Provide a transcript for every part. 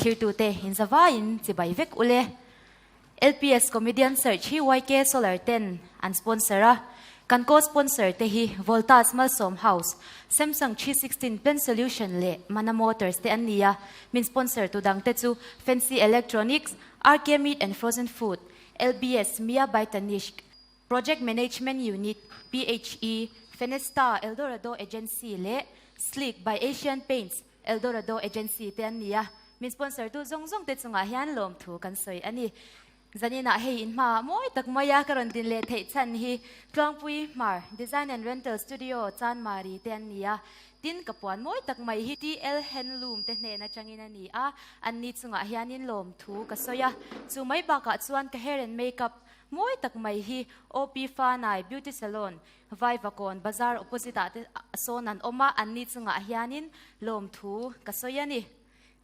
Thlirtute inzavaiin chibai vek ule. LPS Comedian Search hi YK Solar ten an sponsor a, kan co-sponsor te hi Voltas Malsawm House, Samsung 316 Pen Solution leh Mana Motors te an ni a, min sponsor tu dang te chu Fancy Electronics, RK Meat and Frozen Food, LBS Mia by Tanishq, Project Management Unit, PHE, Fenesta Eldorado Agency leh Sleek by Asian Paints, Eldorado Agency te an ni a, min sponsor tu zawng zawng te chungah hian lawmthu kan sawi a ni. Zaninah hei in hmaah mawi tak maia ka rawn din leh theih chhan hi Tluangpui Hmar Design and Rental Studio Chanmari te an ni a, tin ka puan mawi tak mai hi TL Handloom te hnen atangin a ni a, an ni chungah hianin lawmthu ka sawi a, chu mai bakah chuan ka hair and makeup mawi tak mai hi OP Fanai Beauty Salon Vaivakawn bazar opposite ah te sawn an awm a, anni chungah hianin lawmthu ka sawi a ni.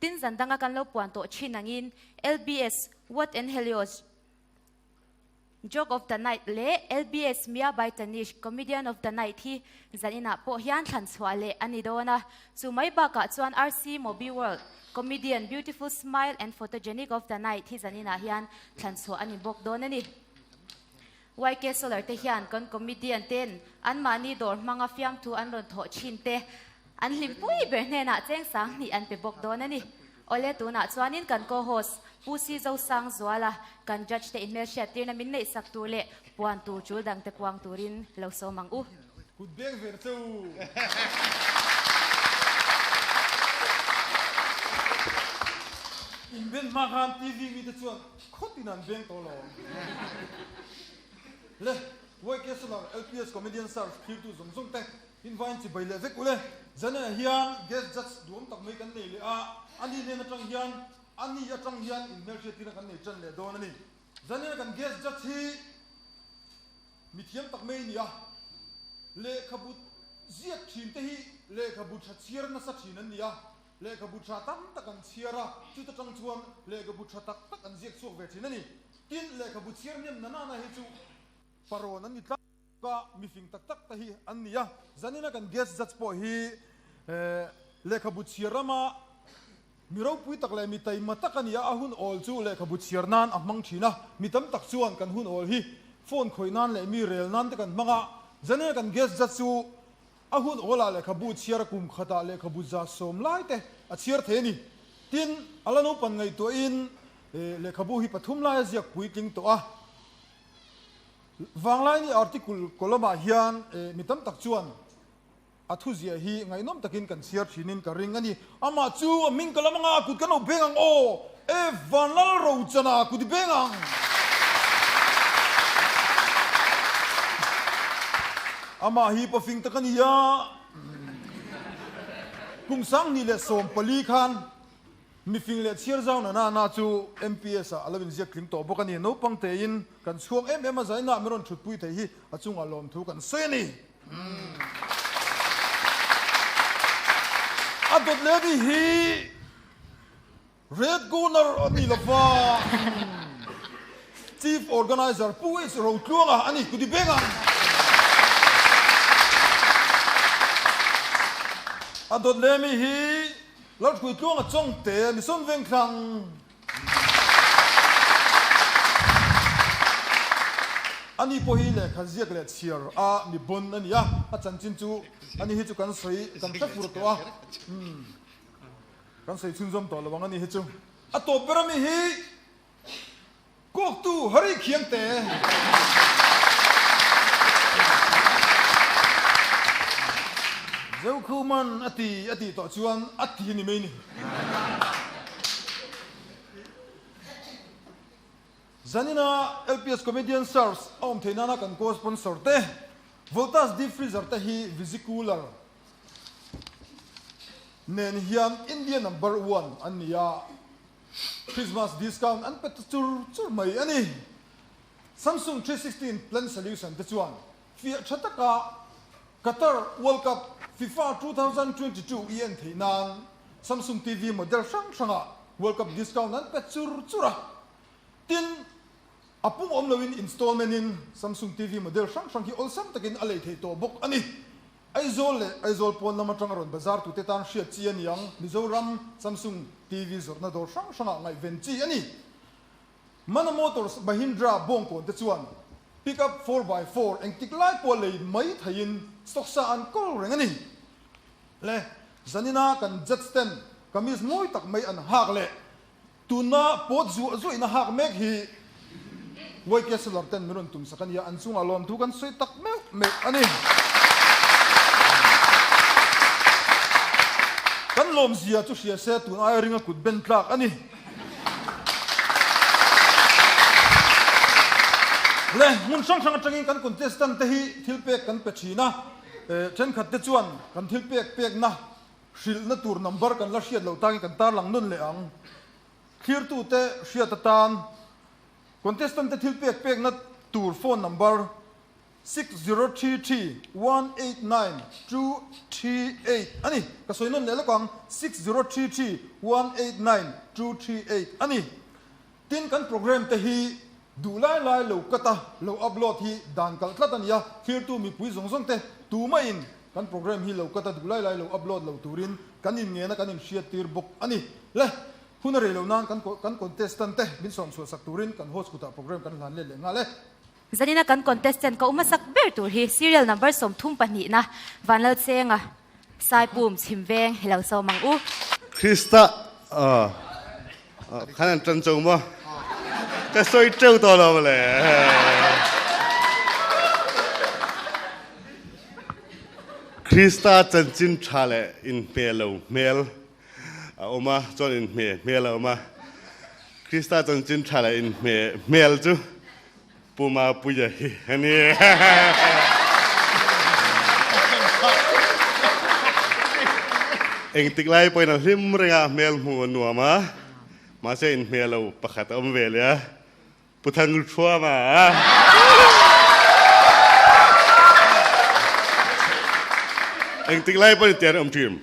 Tin zan danga kan lo puan tawh thin angin LBS What and Helios Joke of the Night leh LBS Mia by Tanish Comedian of the Night hi zaninah pawh hian thlan chhuah leh a ni dawn a. Chu mai bakah chuan RC Mobi World Comedian Beautiful Smile and Photogenic of the Night hi zaninah hian thlan chhuah a ni bawk dawn a ni. YK Solar te hian kan comedian ten anmahni dawr hmanga fiamthu an rawn thawh thin te an hlimpui ber hnenah cheng 2000 an pe bawk dawn a ni. Awle tunah chuanin kan co-host Pu Si Zosang Zuala kan judge te inhmelhriat tirna min neih sak tur leh puan tur tul dang te puang turin lo sawm ang u. Kut beng ve che u. In ben hma khan TV mite chuan Khawtin an veng tawh lo. Le, YK Solar LPS Comedian Search thlirtu zawng zawng te invain chibai leh vek ule. Zanah hian guest judge duam tak mai kan nei leh a, ani hnen atang hian ani atang hian inhmelhriattirna kan nei tan leh dawn a ni. Zanah kan guest judge hi mithiam tak mai a ni a, lehkhabu ziak thin te hi lehkhabu tha chhiar nasa thin an ni a, Lehkhabu tha tam tak an chhiar a, chuta tang chuan lehkhabu tha tak tak an ziak chhuak ve thin a ni. Tin, lehkhabu chhiar hnem na nana hi chu parawn an ni tlak a, mifing tak tak te hi an ni a. Zanina kan guest judge pawh hi lehkhabu chhiar rama mi ropui tak leh mi taima tak a ni a, a hun awl chu lehkhabu chhiar nan a hmang thin a. Mi tam tak chuan kan hun awl hi phone khawih nan leh mi rel nan te kan hmang a. Zanina kan guest judge chu A hun awlah lehkhabu chhiar kum khatah lehkhabu 70 lai te a chhiar thei a ni. Tin, a la naupan ngaihtuahin lehkhabu hi pathum lai a ziak puitling tawh a. Vanglaini article column-ah hian mi tam tak chuan a thuziah hi ngaihnawm takin kan chhiar thinin ka ring a ni. Amah chu a hming ka lam anga a kut kan lo beng ang aw! E Vanlalrochana kut i beng ang! Amah hi pafing tak a ni a, kum 2014 khan mifing leh chhiar zau na na chu MPS ah a lo inziak tling tawh bawk a ni. Naupang tein kan chhuak em em a, zainah min rawn thutpui thei hi a chungah lawmthu kan sawi a ni. A dawt leh ni hi Red Corner a ni lova Chief Organizer Pu H Rotluanga a ni ku ti beng ang. A dawt leh mi hi Lalhruitluanga Chawngte Mission Vengthlang. Ani pawh hi lehkha ziak leh chhiar a mi bawn a ni a, a chanchin chu ani hi chu kan sawi kan hre fur tawh a, kan sawi chhunzawm tawh lo ang ani hi chu. A tawp ber ami hi Kawktu Hari Khiangte. Zokhuman a ti a tih tawh chuan a ti a ni mai ni. Zanina LPS Comedian Search a awm theih nana kan co-sponsor te, Voltas Deep Freezer te hi Visi-Cooler nen hian India number one an ni a, Christmas discount an pe ta chur chur mai a ni. Samsung 316 Plan Solution te chuan fiah tha taka Qatar World Cup FIFA 2022 i en theih nan Samsung TV model hrang hrangah World Cup discount an pe chur chur a. Tin, a pung awm loin installment in Samsung TV model hrang hrang hi awlsam takin a lei theih tawh bawk a ni. Aizawl leh Aizawl pawn lam atanga rawn bazar tute tan hriat chi a ni ang. Mizoram Samsung TV zawrhna dawr hrang hrangah ngaihven chi a ni. Mana Motors Mahindra bawngkawn te chuan Pickup 4x4 engtik lai pawh lei mai theiin stock sa an kawl reng a ni. Le, zanina kan judge ten kamis mawi tak mai an hak leh Tuna pawt zuah zuahina hak mek hi YK Solar ten min rawn tum sak a nia, an chungah lawmthu kan sawi tak meuh meuh a ni. Kan lawmzia chu hria se tun aia ringa kut ben tlak a ni. Le, hmun hrang hrang atangin kan contestant te hi thil pek kan pe thin a, thenkhat te chuan kan thil pek pekna Hrilhna tur number kan la hriat loh tangin kan tarlang nawn leh ang. Thlirtute hriat atan contestant te thil pek pekna tur phone number 6033189238 a ni. Ka sawi nawn leh lawk ang, 6033189238 a ni. Tin, kan program te hi duh lai lai lo cut a, lo upload hi dan kalh tlat a ni a, thlirtu mipui zawng zawng te tumahin kan program hi lo cut a duh lai lai lo upload lo turin kan inngen a, kan inhriat tir bawk a ni. Le, hun a rei lo nan kan kan contestant te min sawm chhuah sak turin kan host kutah program kan hlan let leh nghal e. Zanina kan contestant ka hmasak ber tur hi serial number 32 na Vanlalchenga Saipum Chhimveng hi lo sawm ang u. Krista khan an tan cho maw? Ka sawi teuh tawh lo mawle. Krista chanchin tha leh inhmeh lo hmel a awm a, chuan inhmeh hmel a awm a. Krista chanchin tha leh inhmeh hmel chu Pu Mapuia hi a ni. Engtik lai pawhin a hlim reng a, hmel hmuh a nuam a, mahse inhmeh lo pakhat a awm ve leh a, Pu Thangthuama. Engtik lai pawhin tian a awm ṭhin.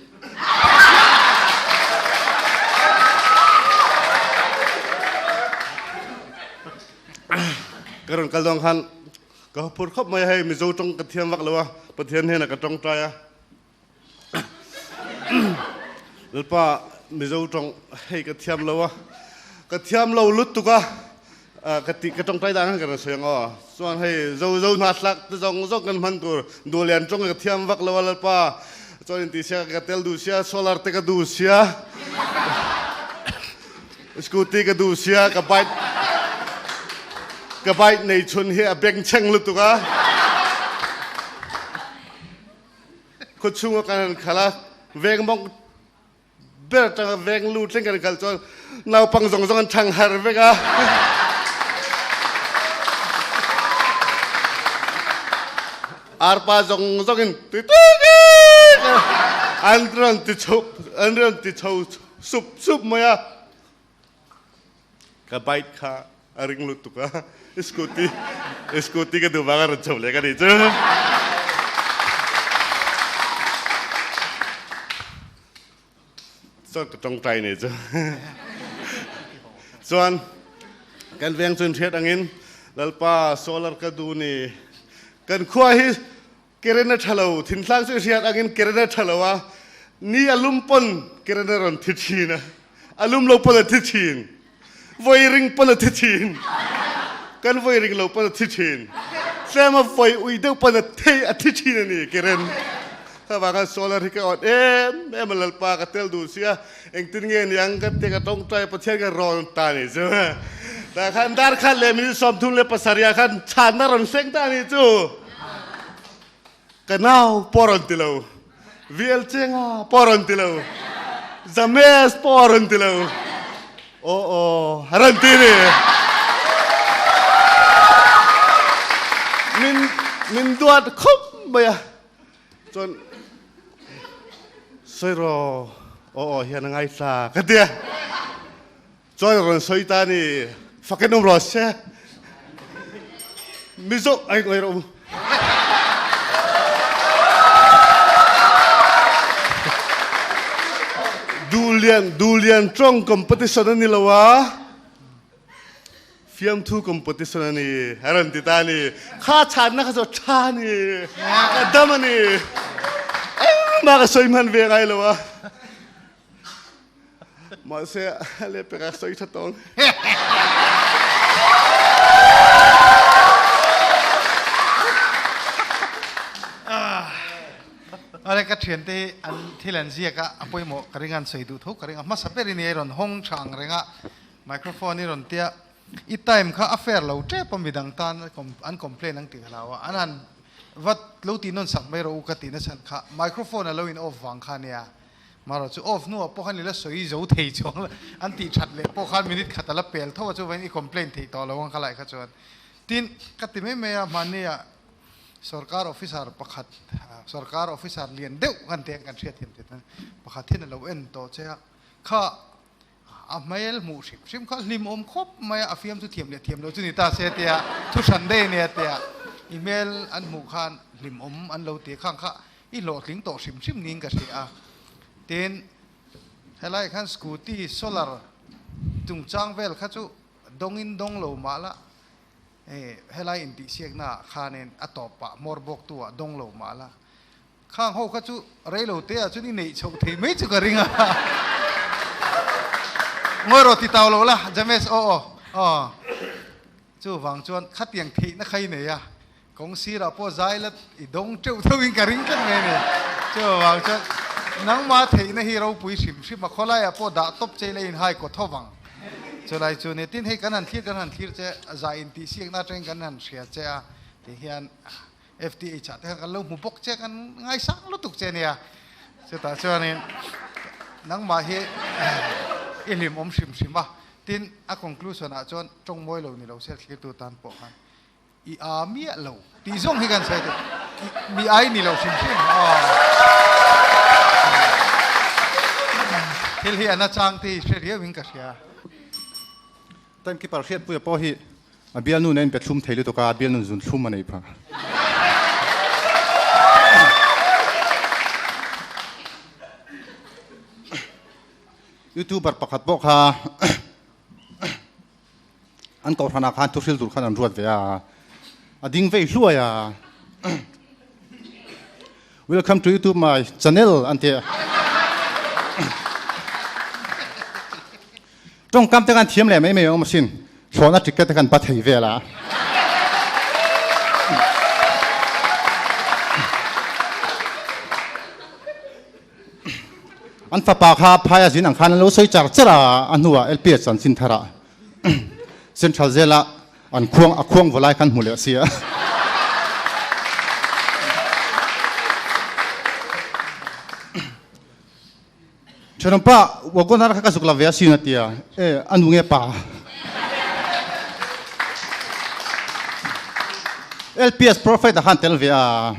Ka rawn kal dawn khan ka phur khawp mai a, hei Mizo tawng ka thiam vak lo a, Pathian hnenah ka tawngtai a, Lalpa Mizo tawng hei ka thiam lo a, ka thiam lo lutuk a, ka ti ka tawngtai dan khan ka rawn sawi ang aw, chuan hei zo zo hnahthlak te zawng zawng kan hman tur Duhlian tawng ka thiam vak lo a Lalpa, chuan intihsiak ka tel duh sia, solar te ka duh sia. Scooty ka duh sia ka bike ka bike nei chhun hi a bengchheng lutuk a. Khuachhung a kan han khal a, veng mawng ber atanga veng lu thleng kan khal chuan naupang zawng zawng an thang har vek a. Arpa zawng zawngin tui tukin an rawn ti chho an rawn ti chho Sup sup mai a, ka bike kha a ring lutuk a, scooty scooty ka duh vang a rawn chho leh ka nih chu. Chuan ka tawngtai nih chu. Chuan kan veng chu inhriat angin Lalpa solar ka duh ni kan khua hi Keren a tha lo, thintlang chu i hriat angin keren a tha lo a, ni a lum pawn keren a rawn thi thin a, a lum lo pawn a thi thin, vawi ring pawn a thi thin, kan vawi ring lo pawn a thi thin, tlem a vawi ui deuh pawn a thei a thi thin a ni keren. Khavanga solar hi ka awt em em a Lalpa ka tel duh sia, engtin nge niang ka ti ka tawngtai Pathian ka rawn ta nih chu. Tah khan dar khat leh minute 37 ah khan chhanna rawn hleng ta nih chu. Ka nau pawh a rawn ti lo, VL Chenga pawh a rawn ti lo, James pawh a rawn ti lo, aw aw a rawn ti ni. Min min duat khawp mai a, chuan sawi rawh aw aw hian a ngaithla ka ti a, Chuan rawn sawi ta ni fakin awm rawh se. Mizo ai ngai rawh u. Duhlian Duhlian tawng competition a ni lo a. Fiamthu competition a ni, a rawn ti ta a ni. Kha chhanna kha chu a tha a ni, ka dam a ni. Engmah ka sawi hman ve ngai lo a. Mahse, a lehpek a sawi tha tawng. Awle ka thiante hi an thil an ziak a, a pawimawh ka ring a, an sawi duh tho ka ring a. Hmasa berin i rawn hawng tha ang reng a, Microphone i rawn tia, i time kha a fair lo tep a midang tan an complain ang tih ka hlau a, an han vat lo tih nawn sak mai rawh u ka tih nachhan kha microphone a lo in off vang kha ania, marawh chu off hnuah pawh khan i la sawi zo thei chuang la, an tih that leh pawh khan minute khat a la pel tho a chuvangin i complain theih tawh lo ang ka laih kha chuan tin ka ti mai mai a hmahnia sorkar officer pakhat sorkar officer lian deuh kan tih ang kan hriatthiam theih tan pakhat hian a lo en tawh che a kha A hmel hmuh hrim hrim kha hlimawm khawp mai a, a fiam chu thiam leh thiam lo chu ni ta se tia thu hran daih a nia tia i hmel an hmuh khan hlimawm an lo ti khang kha i hlawhtling tawh hrim hrim niin ka hria a. Tin, helai khan scooty solar chungchang vel kha chu dawngin dawng lo mah la, helai intihsiakna ah khanin a tawpah hmawr bawktu ah dawng lo mah la, Khang ho kha chu reilo te ah chuan i neih chhoh thei mai chu ka ring a. Ngawi rawh ti tau lo la James aw aw aw. Chuvang chuan khatiang theihna kha i nei a, kawng sirah pawh zai la i dawng teuh teuh in ka ring tlat mai a ni. Chuvang chuan nangmah theihna hi ropui hrim hrim a, khawlaiah pawh dah tawp che ila inhai kaw tho vang. Chulai chu ni tin hei kan han thlir kan han thlir che zai intihsiakna atangin kan han hria che a tihian FTH ah te khan kan lo hmu bawk che kan ngaisang lutuk che nia chutah chuanin nangmah hi i hlim awm hrim hrim a tin a conclusion ah chuan tawng mawi lo ni lo se thlirtu tan pawh khan i a miah lo tih zawng hi kan sawi thei mi ai ni lo hrim hrim thil hi a nachang te hi hre riau in ka hria. Timekeeper hriatpuia pawh hi A bialnu nen be thlum thei lutuk a, a bialnu zun thlum a nei phah. Youtuber pakhat pawh kha an kohhranah khan thuhril tur khan an ruat ve a, a ding vei hluai a. Welcome to YouTube my channel an ti a. Tawngkam te khan thiam leh mai mai awm asin, thlawhna ticket te khan ba thei vel a. An fapa kha phaia zin ang khan an lo sawi char char a, a hnuah LPS chanchin tharah Central Jail-ah an khuang a khuang vaw lai khan hmu leh a si a. Thenawmpa wagon-ar kha ka zuk la ve a sin a ti a, e a nu nge pa? LPS prophet a khan tel ve a,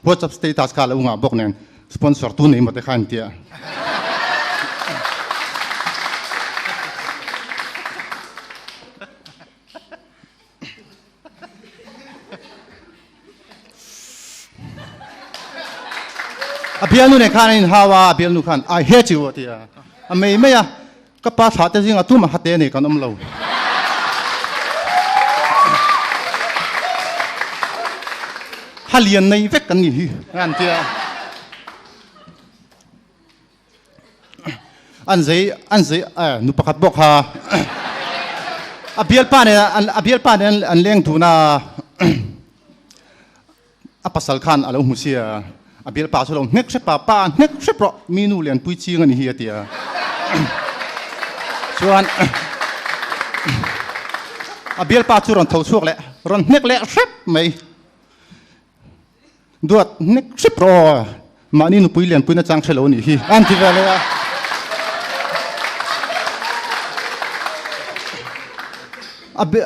WhatsApp status kha a lo ngah bawk nen sponsor tu nei maw te kha an ti a. A bialnu nen khan an inhau a, a bialnu khan I hate you a ti a, a mei mai a, ka pa thlah te zingah tumah hate nei kan awm lo. Ha lian nei vek kan nih hi an ti a. An zei an zei nu pakhat bawk kha a bialpa nen a bialpa nen an leng dun a a pasal khan a lo hmu sia a bialpa chu lo hnek hrep a pa hnek hrep rawh mi nu lianpui ching a ni hi a ti a chuan a bialpa chu rawn tho chhuak leh rawn hnek leh hrep mai. Duat hnek hrep rawh aw, mahni nupui lianpui na chang hre lo anih hi an ti ve leh a.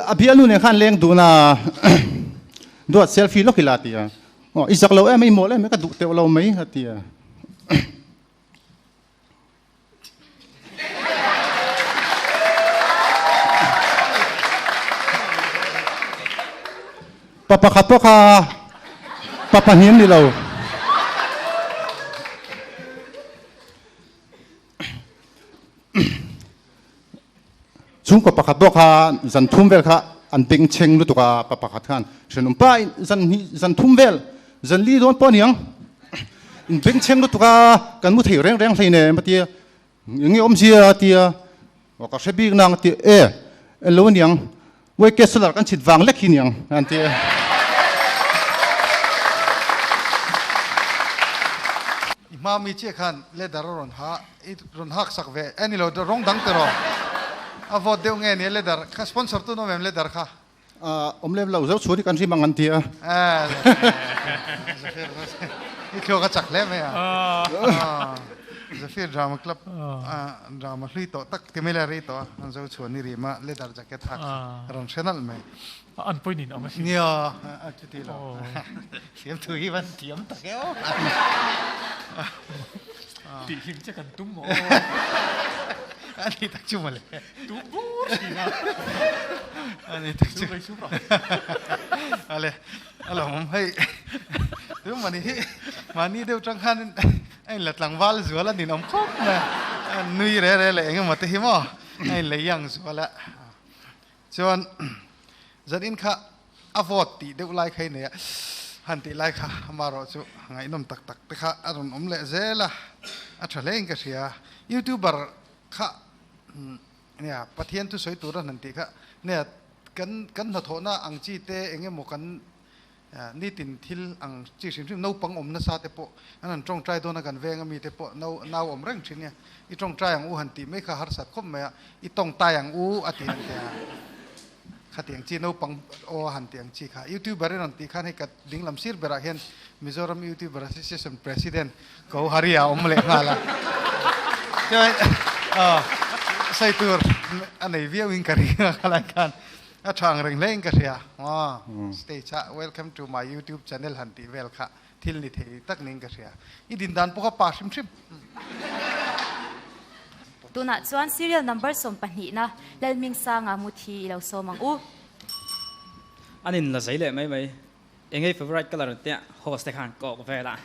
A bialnu nen khan leng dun a, Duat selfie lawk ila a ti a, aw i zak lo em a, i mawl em a, ka duh teuh lo mai a ti a. Pa pakhat pawh kha pa pahnih an ni lo. Chhungkaw pakhat pawh kha zan thum vel kha an bengchheng lutuk a, pa pakhat khan hrenawm pa in zan hnih zan thum vel zan li dawn pawh a niang in bengchheng lutuk a kan mu thei reng reng hlei nem a tia eng nge awmzia a tia aw ka hre bik nang a tia e englo a niang YK solar kan chhit vang lek hi niang an ti a. I hma mi chiah khan leather a rawn ha I rawn hak sak ve e nilo rawng dang te rawh a vote deuh nge nia leather kha sponsor tu nawm em leather kha. Awm lem lo zo chhuan hi kan rim ang an ti a. Zafir i thluak a chak hle mai a. Zafir drama club drama hlui tawh tak ti mai la rei tawh a an zo chhuan i rim a leather jacket hak rawn hre nalh mai. An pawhin in ang a sin. Nia a chuti lo. Thiam thu hi van thiam tak e aw. Tih hlim che kan tum maw? A ni tak chu mawle. Tum bur thin a. A ni tak chu. Sum sum rawh. Ale, a lawmawm hei. Tu mani hi mahni deuh tang khan a in la tlangval zual a ninawm khawp mai a. Nui re re leh engemaw te hi maw a in lei ang zual a. Chuan zanin kha a vote tih deuh lai kha i nei a, han tih lai kha amarawh chu ngaihnawm tak tak te kha a rawn awm leh zel a, a tha hle in ka hria. Youtuber kha nia Pathian thusawi tur a han tih kha nia kan kan hnathawhna ang chi te eng emaw kan Nitin thil ang chi hrim hrim naupang awm nasa te pawh an han tawngtai dawn a, kan veng ami te pawh nau nau awm reng thin nia, i tawngtai ang u han tih mai kha harsat khawp mai a, i tawngtai ang u a ti han ti a, khatiang chi naupang aw a han tih ang chi kha youtuber in rawn tih khan hei ka dinglam sir berah hian Mizoram Youtuber Association President Ko Hari a awm leh nghal a, chuan sawi tur a nei viau in ka ring a khalai khan. A tha ang reng hle in ka hria. Aw, stage ah welcome to my youtube channel han tih vel kha thil ni thei tak niin ka hria. I din dan pawh kha pa hrim hrim. Tunah chuan serial number sawmpahnihna Lalhmingsanga Muthi i lo sawm ang u. An in la zai leh mai mai. Engei favourite colour te host te khan kawk vel a.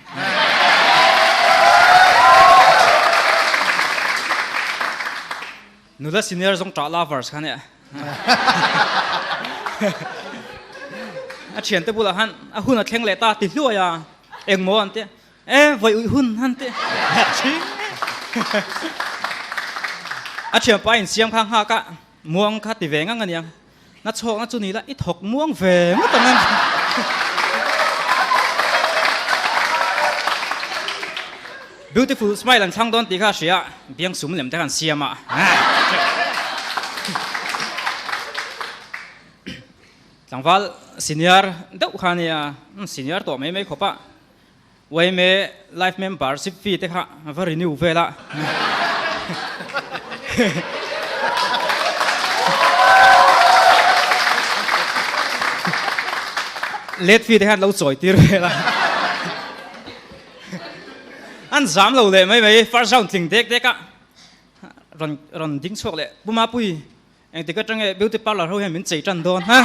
Nula senior zawng ṭah lovers kha nia. A ṭhiante bulah khan a hun a thleng leh ta ti hluai a, engmaw an ti, e vawi uih hun an ti. A ṭhianpa insiam kha nghak a, muang kha ti ve ngang a nia. Na chhawkna chu ni la, i thawk muang ve ngawt ang an ti. Beautiful smile an thlang dawn tih kha a hria a, biang sum lem te kha an siam a. Tlangval senior deuh kha a nia, senior tawh mai mai khawp a, Yma life membership fee te kha va renew vel a. Late fee te khan lo chawi tir vel a. An zam lo leh mai mai, first round tling dek dek a. Rawn rawn ding chhuak leh Pu Mapui Engtik atang e beauty parlour ho hian min chei tan dawn ha.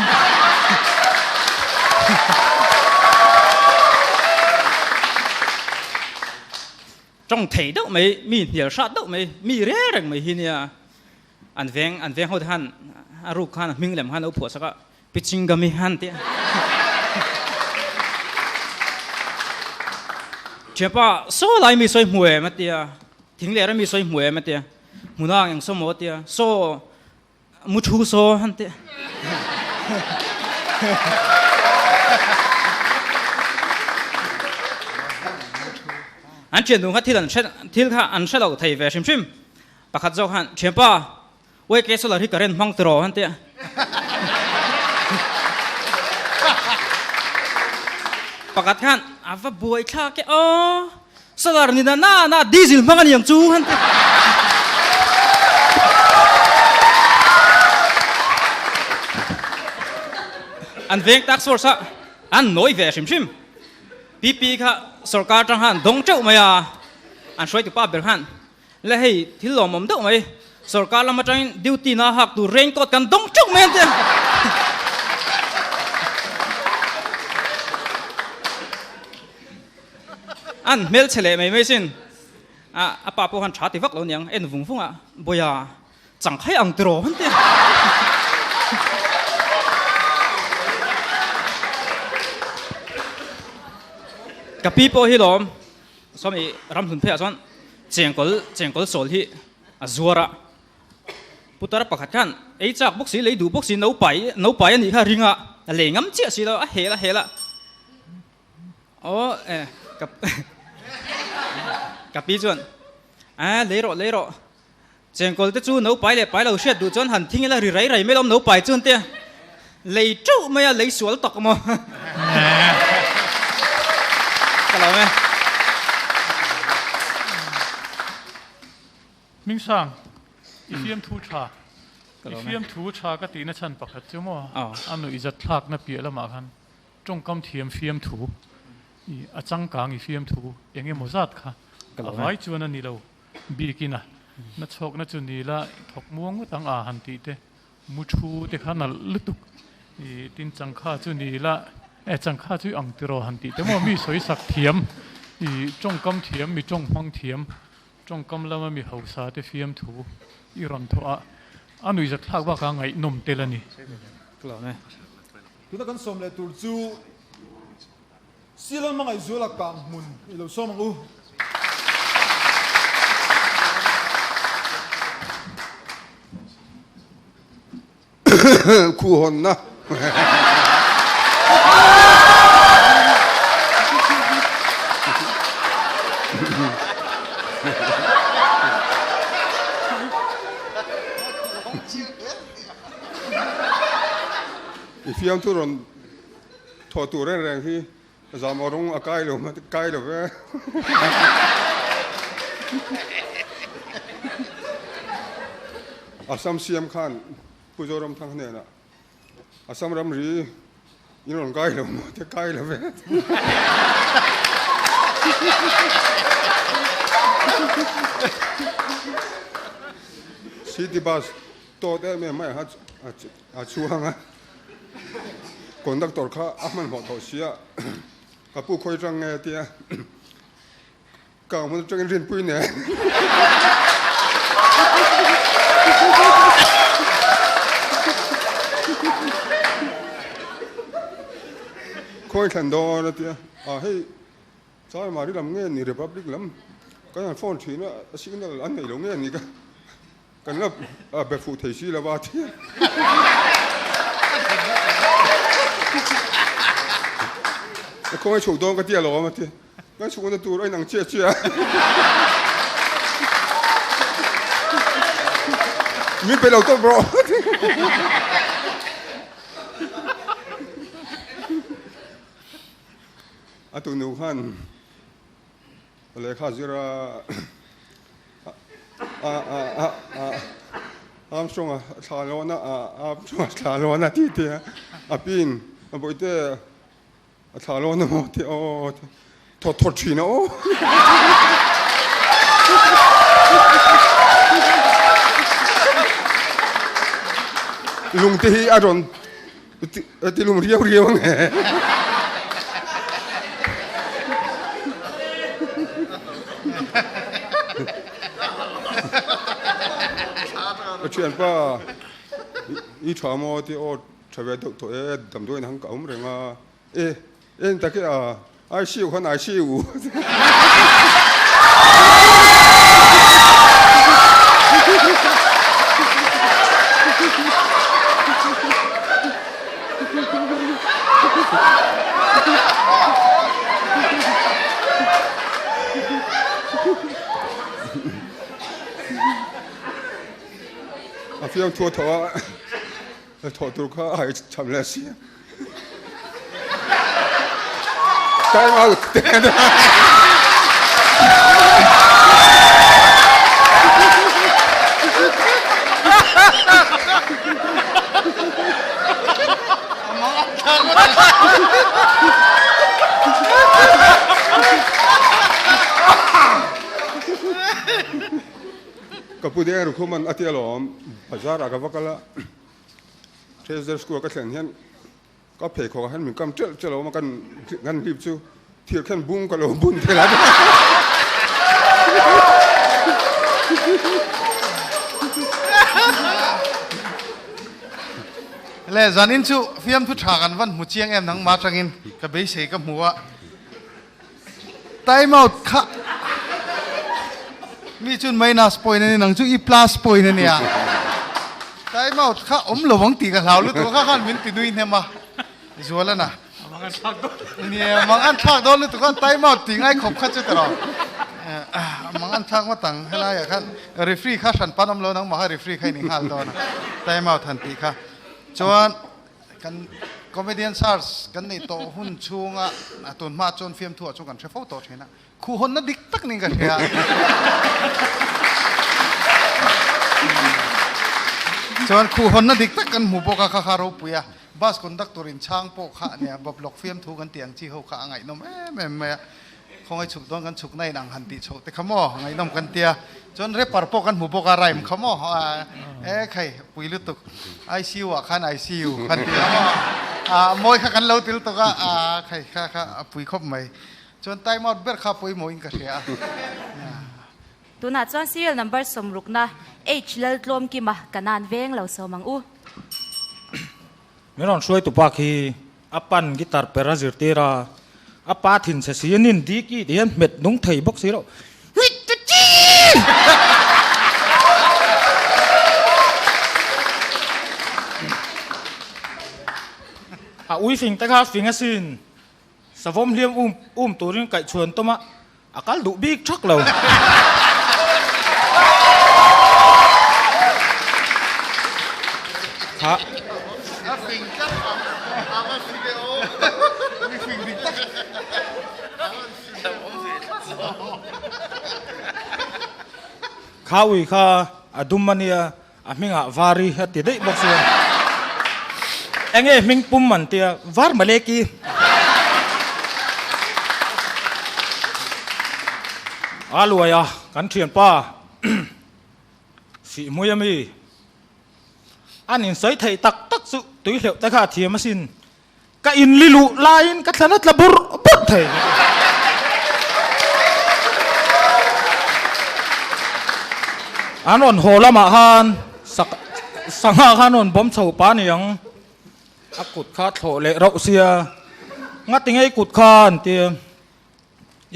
Tawng thei deuh mai, mi hnial hrat deuh mai, mi re reng mai hi nia. An veng an veng ho te khan a ruk khan a hming lem khan a lo phuah sak a, Pichingami han tih a. Thianpa saw lai mi sawi hmu em a tia, thing leh rami sawi hmu em a tia. Hmunang eng saw maw tia saw mu thu saw han ti. An thian dun kha thil an hre thil kha an hre lo thei ve hrim hrim. Pakhat zawk khan thianpa YK solar hi current hmang tiraw han tia. Pakhat khan a va buai thlak e aw solar ni na na na diesel hmang a ni ang chu han tia. An veng tak source a an nawi ve hrim hrim. PP kha sorkar tang khan dawng teuh mai a an hruaitu pa ber khan Le hei thil lawmawm deuh mai, sorkar lam atangin duty na hak tur rain coat kan dawng teuh mai an ti a. An hmelchhe leh mai mai sin. A pa pawh khan tha ti vak lo niang, en vung vung a, Bawia. Changkhai ang tiraw han ti. Ka pi pawh hi lawm sawmi ramhlun pheiah chuan chengkawl chengkawl sawl hi a zuar a. Putar pakhat khan ei chak bawk si lei duh bawk si no pai no pai a nih kha ring a a lei ngam chiah si lo a hel a hel a. Aw eh ka ka pi chuan a lei rawh lei rawh Chengkawl te chu no pai leh pai lo hriat duh chuan han thing ila ri rai rai mai lawm no pai chuan te lei teuh mai a lei sual tak maw ka lo e. Hmingsang, i fiamthu tha, i fiamthu tha ka tihna chhan pakhat chu maw a nuihzat thlakna piah lamah khan tawngkam thiam fiamthu i a changkang i fiamthu eng emaw zat kha a vai chuan a ni lo. Bikin a na chhawkna chu ni la thawk muang ngawt ang a han tih te, mu thu te kha nalh lutuk i tin changkha chu ni la e changkha chu i ang tiraw han tih te maw mi sawi sak thiam i tawngkam thiam mi tawng hmang thiam tawngkam lama mi hausa te fiam thu i rawn thawh a a nuihzat thlak bakah ngaihnawm tel a ni. Tuna kan sawm leh tur chu. Silan hmangaihzuala kang hmun i lo sawm ang u. Khuhawnna. I fiamthu rawn Thaw tur reng reng hi zam aw rawng a kai lo kai lo ve. Assam siam khan Pu Zoramthang hnenah Assam ramri in rawn kai lo maw te kai lo ve. City bus tawt em em mai a chhuang a. Conductor kha a hmanhmawh tawh sia, ka pu khawi tang nge tia kang hmun atangin rinpui nen. Khawi thlan dawn a tia, a hei Charmari lam nge ni Republic lam kan han phone thin a signal an neih lo nge ni ka. Kan la be fuh thei si lova ti. Ka khawngaih chhuk dawn ka ti alawm a ti. Kan chhukna tur a inang chiah chiah a. Min pe lo tawp rawh. A tunu khan Lehkha zira Armstrong a thla lawn a, Armstrong a thla lawn a ti ti a, a pin a bawihte a thla lawn a maw ti aw thawt thawt thin a aw. Lungte hi a rawn Ti lum riau riau ang e. Ka thianpa i tha maw ti aw tha ve deuh tawh e damdawiin hang ka awm reng a e en tak e a ICU khan ICU. A fiam thu a thawh a, thawh tur kha a haihchham leh si. Time out. Ka pu deng rukhuman a ti alawm bazar ah ka va kal a. Treasure School ka thlen hian ka pheikhawk ah hian min kam ṭelh ṭelh a awm a, kan kan hlip chu thir khan bung ka lo bun thei a. Le zanin chu fiamthu tha kan van hmu chiang em nangmah atangin ka beisei ka hmu a. Time out kha mi chun minus point ani nang chu i plus point ania. Time out kha awm lo ang tih ka hlau lutuk a kha khan min ti nui hnem a. Zualana. Nia mang an thlak dawn lutuk a time out tih ngai khawp kha chu tawh. Mang an thlak ngawt ang helaiah khan referee kha hran pan awm lo nangmah kha referee kha i ni nghal dawn a time out han tih kha. Chuan Kan comedian search kan neih tawh hun chhunga a tun hma chuan fiamthu ah chuan kan hre fo tawh thin a, khuhhawnna dik tak niin ka hria. Chuan khuhhawnna dik tak kan hmu bawk a, kha kha ropui a, bus conductor in chhang pawh kha a nia, bawplawk fiamthu kan tih ang chi ho kha a ngaihnawm em em mai a. Khawngaih chhuk dawn kan chhuk na in ang han tih chhoh te kha maw ngaihnawm kan tia chuan rapper pawh kan hmu bawk a rhyme kha maw e khai pui lutuk ICU ah khan ICU kan ti a maw a mawi kha kan lo til tawk a a khai kha kha a pui khawp mai chuan time out ber kha pawimawh in ka hria a. Tunah chuan serial number sawmrukna H Laltlawmkima Kanan veng lo sawm ang u. Min rawn hruai tupa khi a pan guitar per a zirtir a, a pa thin chhe si anin diki tih hian hmet nung thei bawk si lo. A ui fing te kha fing asin, savawm hliam um um turin kaihchhuan tawm a, A kal duh bik thak lo. Kha. Kha ui kha a dum a nia, a hmingah Vari a ti daih bawk sia. Enge hming pum an tia, Var Maleki. A luai a, kan thianpa Sihhmui ami an insawi theih tak tak chu tui hleuh te kha a thiam asin. Ka inli luh laiin ka thlan a tla burh burh thei. An rawn haw lamah khan sangha khan rawn bawm chho pa niang a kut kha thlawh leh rauh sia ngati ngei kut kha an tia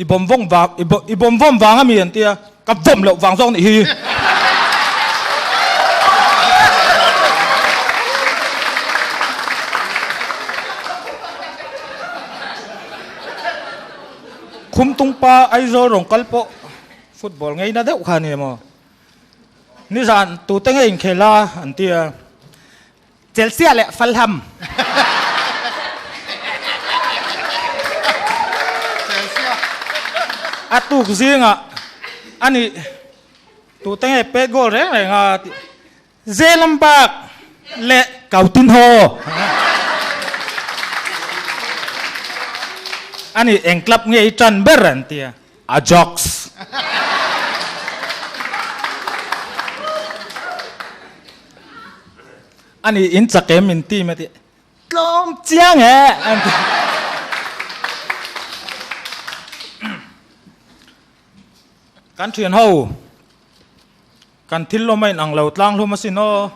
i bawm vawng vang i bawm vawm vang ami an tia ka vawm loh vang zawk nih hi. Khumtung pa Aizawl rawn kal pawh football ngei na deuh kha a ni maw? Nizan tute nge inkhel a an tia. Chelsea leh Fulham. A tuk zingah a nih tute nge pet goal reng reng a tih Zeelenberg leh Coutinho. A nih eng club nge i tan ber an ti a. Ajax. Ani in chak em in team a ti. Tlawm chiang e an ti. Kan thian ho kan thil lawm a in ang lo tlang hlum asin aw.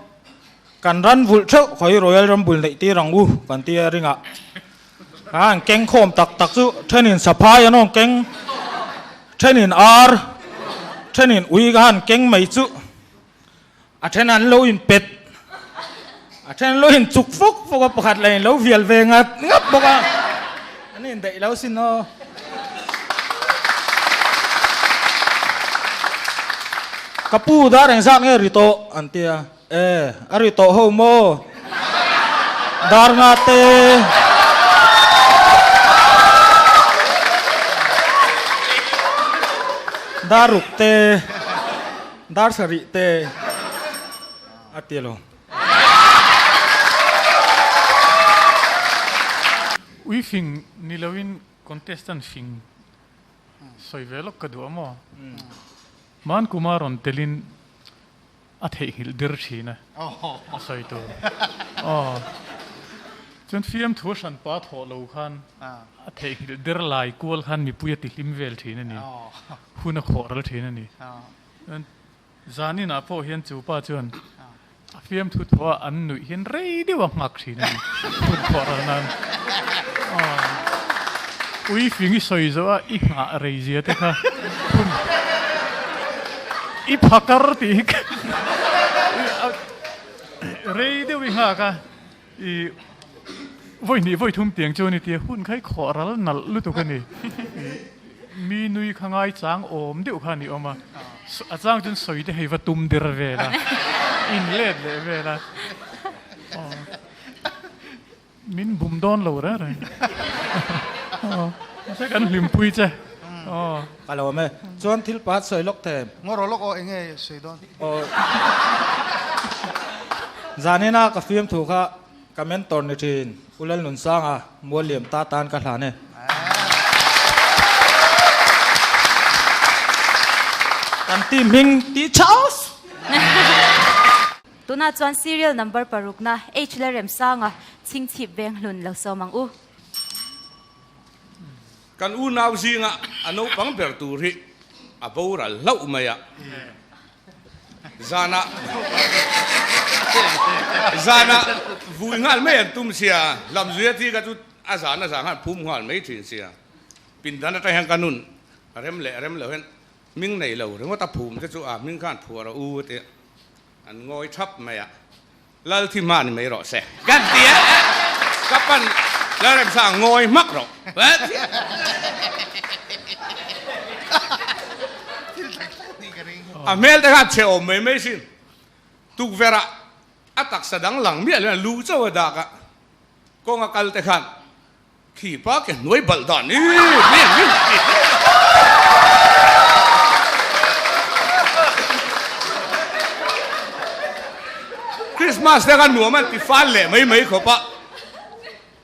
Kan ran vulh theuh khawi Royal Rumble neih tir ang u kan ti a ringah. An keng khawm tak tak chu thenin saphai an awm keng, thenin ar, thenin ui ka han keng mai chu a then an lo in pet, a then an lo in chuk fuk fuk a, pakhat lah in lo vial ve ngat ngat bawk a, an indaih lo sin aw. Ka pu dar engzat nge ri tawh an ti a. E, a ri tawh ho maw? Dar nga te. Dar ruk te. Dar sarih te. A ti lo. Ui fing ni loin contestant fing sawi ve lawk ka duh a maw? Hman kuma rawn telin a theihnghilh der thin a, a sawi tur. Aw. Chuan fiamthu a hran pa thawh lo khan a theihnghilh der lai kual khan mipui a tihlim vel thin a ni. Hun a khawh ral thin a ni. Chuan zaninah pawh hian chu pa chuan. A fiamthu thuah an nuih hian rei deuh a nghak thin a ni, hun thuah ral nan. Ui fing i sawi zawh a i nghah rei zia te kha hun i phakar tih hi rei deuh i nghak a, i vawi hnih vawi thum tiang chu a ni tia hun kha i khawh ral nalh lutuk a ni. Mi nui kha ngai chang awm deuh kha a ni awm a, a chang chuan sawi te hei va tum der vel a, in let leh vel a, aw min bum dawn lo reng reng aw mahse kan hlimpui che aw. Ka lo awm e, chuan thil pahat sawi lawk the. Ngaw rawh lawk aw enge sawi dawn. Aw zanina ka fiamthu kha Ka mentor ni thin, U Lalnunsanga, Mualliam ta tan ka hlan e. Kan team hming tih Charles! Tunah chuan serial number parukna H Lalremsanga chhingchhip veng hlun lo sawm ang u. Kan unau zinga a naupang ber tur hi a boral hlauh mai a. Zanah zanah vui nghal mai an tum sia, Lamzuia thi kha chu a zan a zan khan phum nghal mai thin sia. Pindan atang hian ka nun rem leh rem lo hian hming nei lo ringawt a phum te chu a hming khan phuar a u te an ngawi thap mai a. Lal thi hma ni mai rawh se. Kan ti a, ka pan Lalremsang ngawi hmak rawh. A hmel te khan chhe awm mai mai sin. Tukverh ah a taksa dang lang miah lo hian lu chauh a dak a, kawng a kal te khan Khi pa ke hnuai balh dan i mi mi ti hle. Christmas te khan nuam an ti fal leh mai mai khawp a.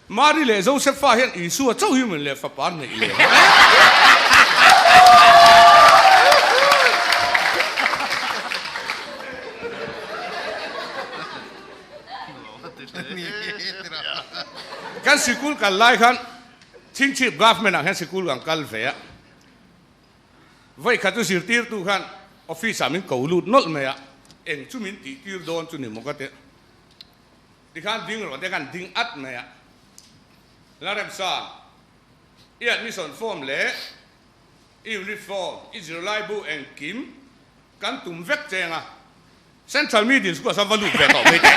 Mary leh Josepha hian Isua chauh hi min leh fapa an neih leh. Kan sikul kal lai khan Chhingchhip Government ah hian sikul kan kal ve a, vawi khat chu zirtirtu khan office ah min ko lut nawlh mai a, eng chu min tih tir dawn chu ni maw ka ti. Tikhan ding rawh te khan ding at mai a, Laremsa, i admission form leh i uniform, i zirlaibu engkim kan tum vek cheng a, Central Middle School ah va lut ve tawh mai teh.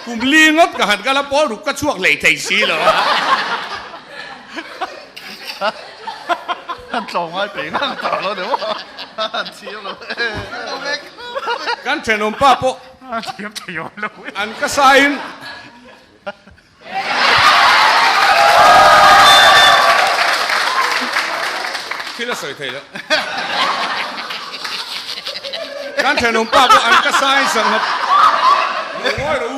Kum li ngawt ka han kal a, pawl ruk ka chhuak hlei thei si lo a. Kan thenawm pa pawh an ka sain thil a sawi thei lo. Kan thenawm pa pawh an ka sain sangha lo ngawi rawh u.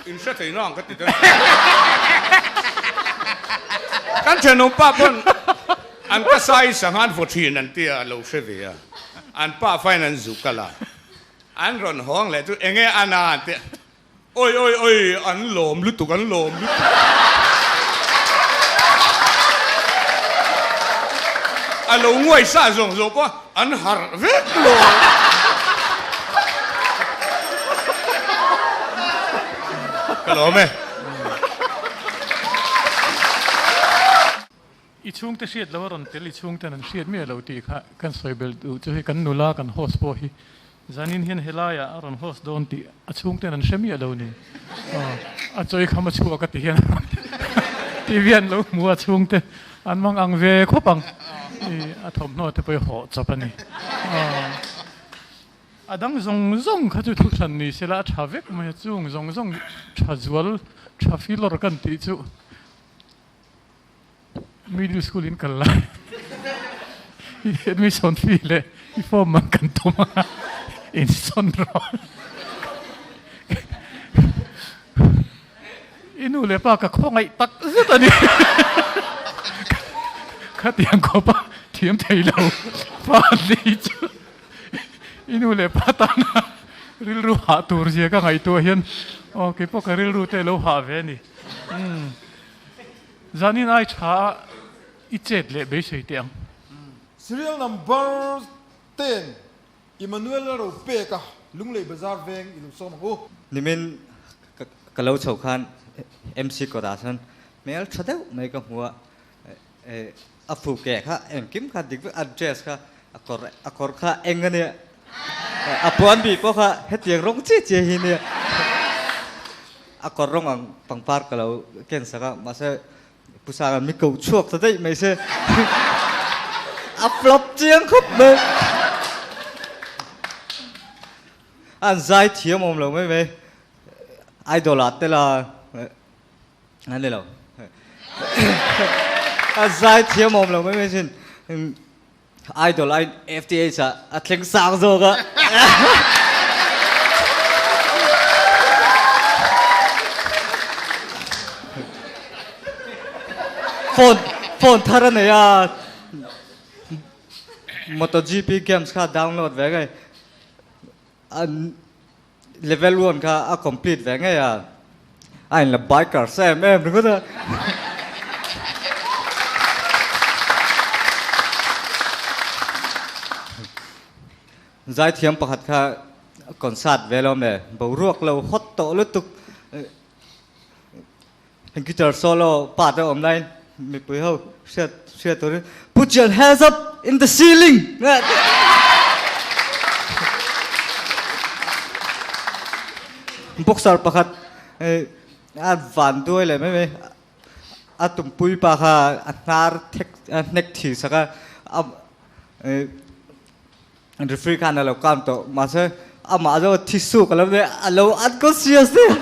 In hre thei nang ka ti dawn. Kan thenawm pa pawn an ka sai sangha an vaw thin an tia a lo hre ve a. An pa fain an zuk kal a. An rawn hawng leh chu enge a na an tia. Oi oi oi an lawm lutuk an lawm lutuk. A lo nguai sa zawng zawng pawh an harh vek lo. Ka lawm e. I chhungte hriat lo a rawn tel i chhungten an hriat miah lo tih kha kan sawi belh duh chu hei kan nula kan host pawh hi zanin hian helaiah a rawn host dawn tih a chhungten an hre miah lo ni. Aw a chawi kham a chhuak a ti hian TV an lo hmu a chhungte an mang ang ve khawp ang i a thawmhnaw te pawh hi hawh chawp a ni. Aw a dang zawng zawng kha chu thu hran ni sela a tha vek mai a chung zawng zawng tha zual tha filawr kan tih chu Middle school in kal lai i admission fee leh i form man kan tum a in sawn rawh i nu leh pa ka khawngaih tak zet a ni. Khatiang khawpa thiam thei lo pa ni chu i nu leh pa tana rilru hah tur zia ka ngaihtuah hian aw kei pawh ka rilru te lo hah ve a ni. Umm zanin ai tha a i chet leh beisei teh ang. Serial number ten Emmanuel a ro pek a, Lunglei Bazar veng i lo sawm ang u. Nimin ka lo chho khan MC kawtah chuan hmel tha deuh mai ka hmu a, a fu keh kha engkim kha dik vek a dress kha a kawr a kawr kha eng a nia a puan bih pawh kha hetiang rawng chiah chiah hi nia a kawr rawng ang pangpar ka lo ken sak a mahse Pu Sanga mi ko chhuak ta daih mai se a flop chiang khawp mai an zai thiam awm lo mai mai idol ah te la an ni lo a zai thiam awm lo mai mai sin Idol ai FTH ah a thleng sang zawk a. Phone phone thar a nei a. MotoGP games kha download ve ngei. An level 1 kha a complete ve ngei a. A in la biker sa em em ringawt a. Zaithiam pakhat kha concert ve lo me boruak lo hot tawh lutuk guitar solo part a awm laiin mipui ho hriat hriat turin put your hands up in the ceiling boxer pakhat a van duai leh mai mai a tumpui pa kha a hnar thek a hnek thi sak a a referee khan a lo count tawh mahse amah zawk a thi suk a lo nia a lo unconscious nia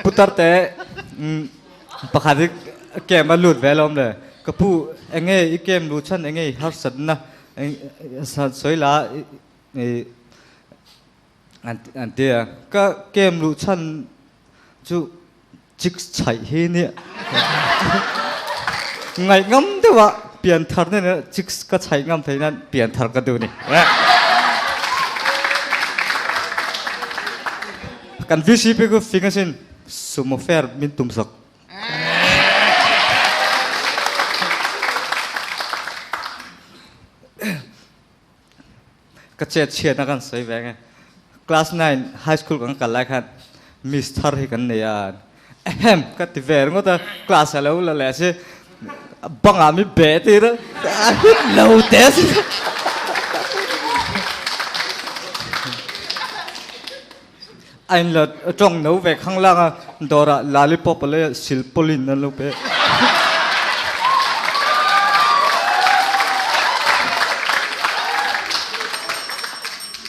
putar te pakhat hi camp a lut ve alawm le ka pu enge i camp luh chhan enge i harsatna sawi la an ti a ka camp luh chhan chu chicks chhaih hi nia ngaih ngam deuh a pian thar nen chicks ka chhaih ngam thei nan pian thar ka duh ni kan VCP ku fing asin sumo fare min tum sak Ka chet chhiatna kan sawi ve nge. Class 9 high school kan kal lai khan miss thar hi kan nei a. Ahem ka ti ve ringawt a, class a lo la leh si. Bangah mi be tir a, a hit lo te a si. A in la tawng no ve khang lang a, dawrah lollipop a lei a, silpaulin an lo pe.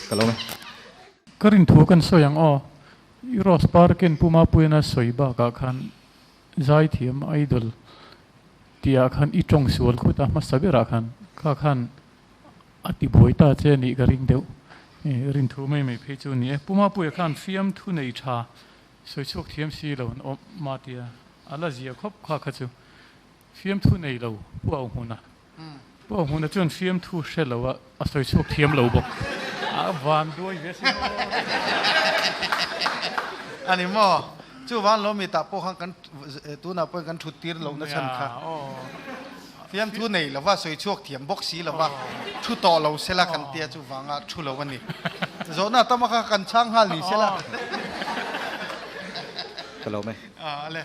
Ka lo me. Ka rin thu kan sawi ang aw. I Rose Park-in Pu Mapuiana sawi bakah khan Zaithiam Idol tihah khan i tawng sual khut a hmasa berah khan kha khan A ti buai ta che a nih ka ring deuh. Rin thu mai mai phei chu a ni e. Pu Mapuia khan fiamthu nei tha sawi chhuak thiam si lo an awm ma tia a la zia khawp kha kha chu fiamthu nei lo Pu Auhmuna. Pu Auhmuna chuan fiamthu hre lo a a sawi chhuak thiam lo bawk. A van duai ve sin aw. A ni maw? Chuvang lo mi tah pawh khan kan tunah pawhin kan thut tir lohna chhan kha. Fiamthu nei lova sawi chhuak thiam bawk si lova thu tawh lo sela kan tia chuvanga thu lo a ni. Zawhna tama kha kan chhang nghal ni sela. Ka lo mai. A le.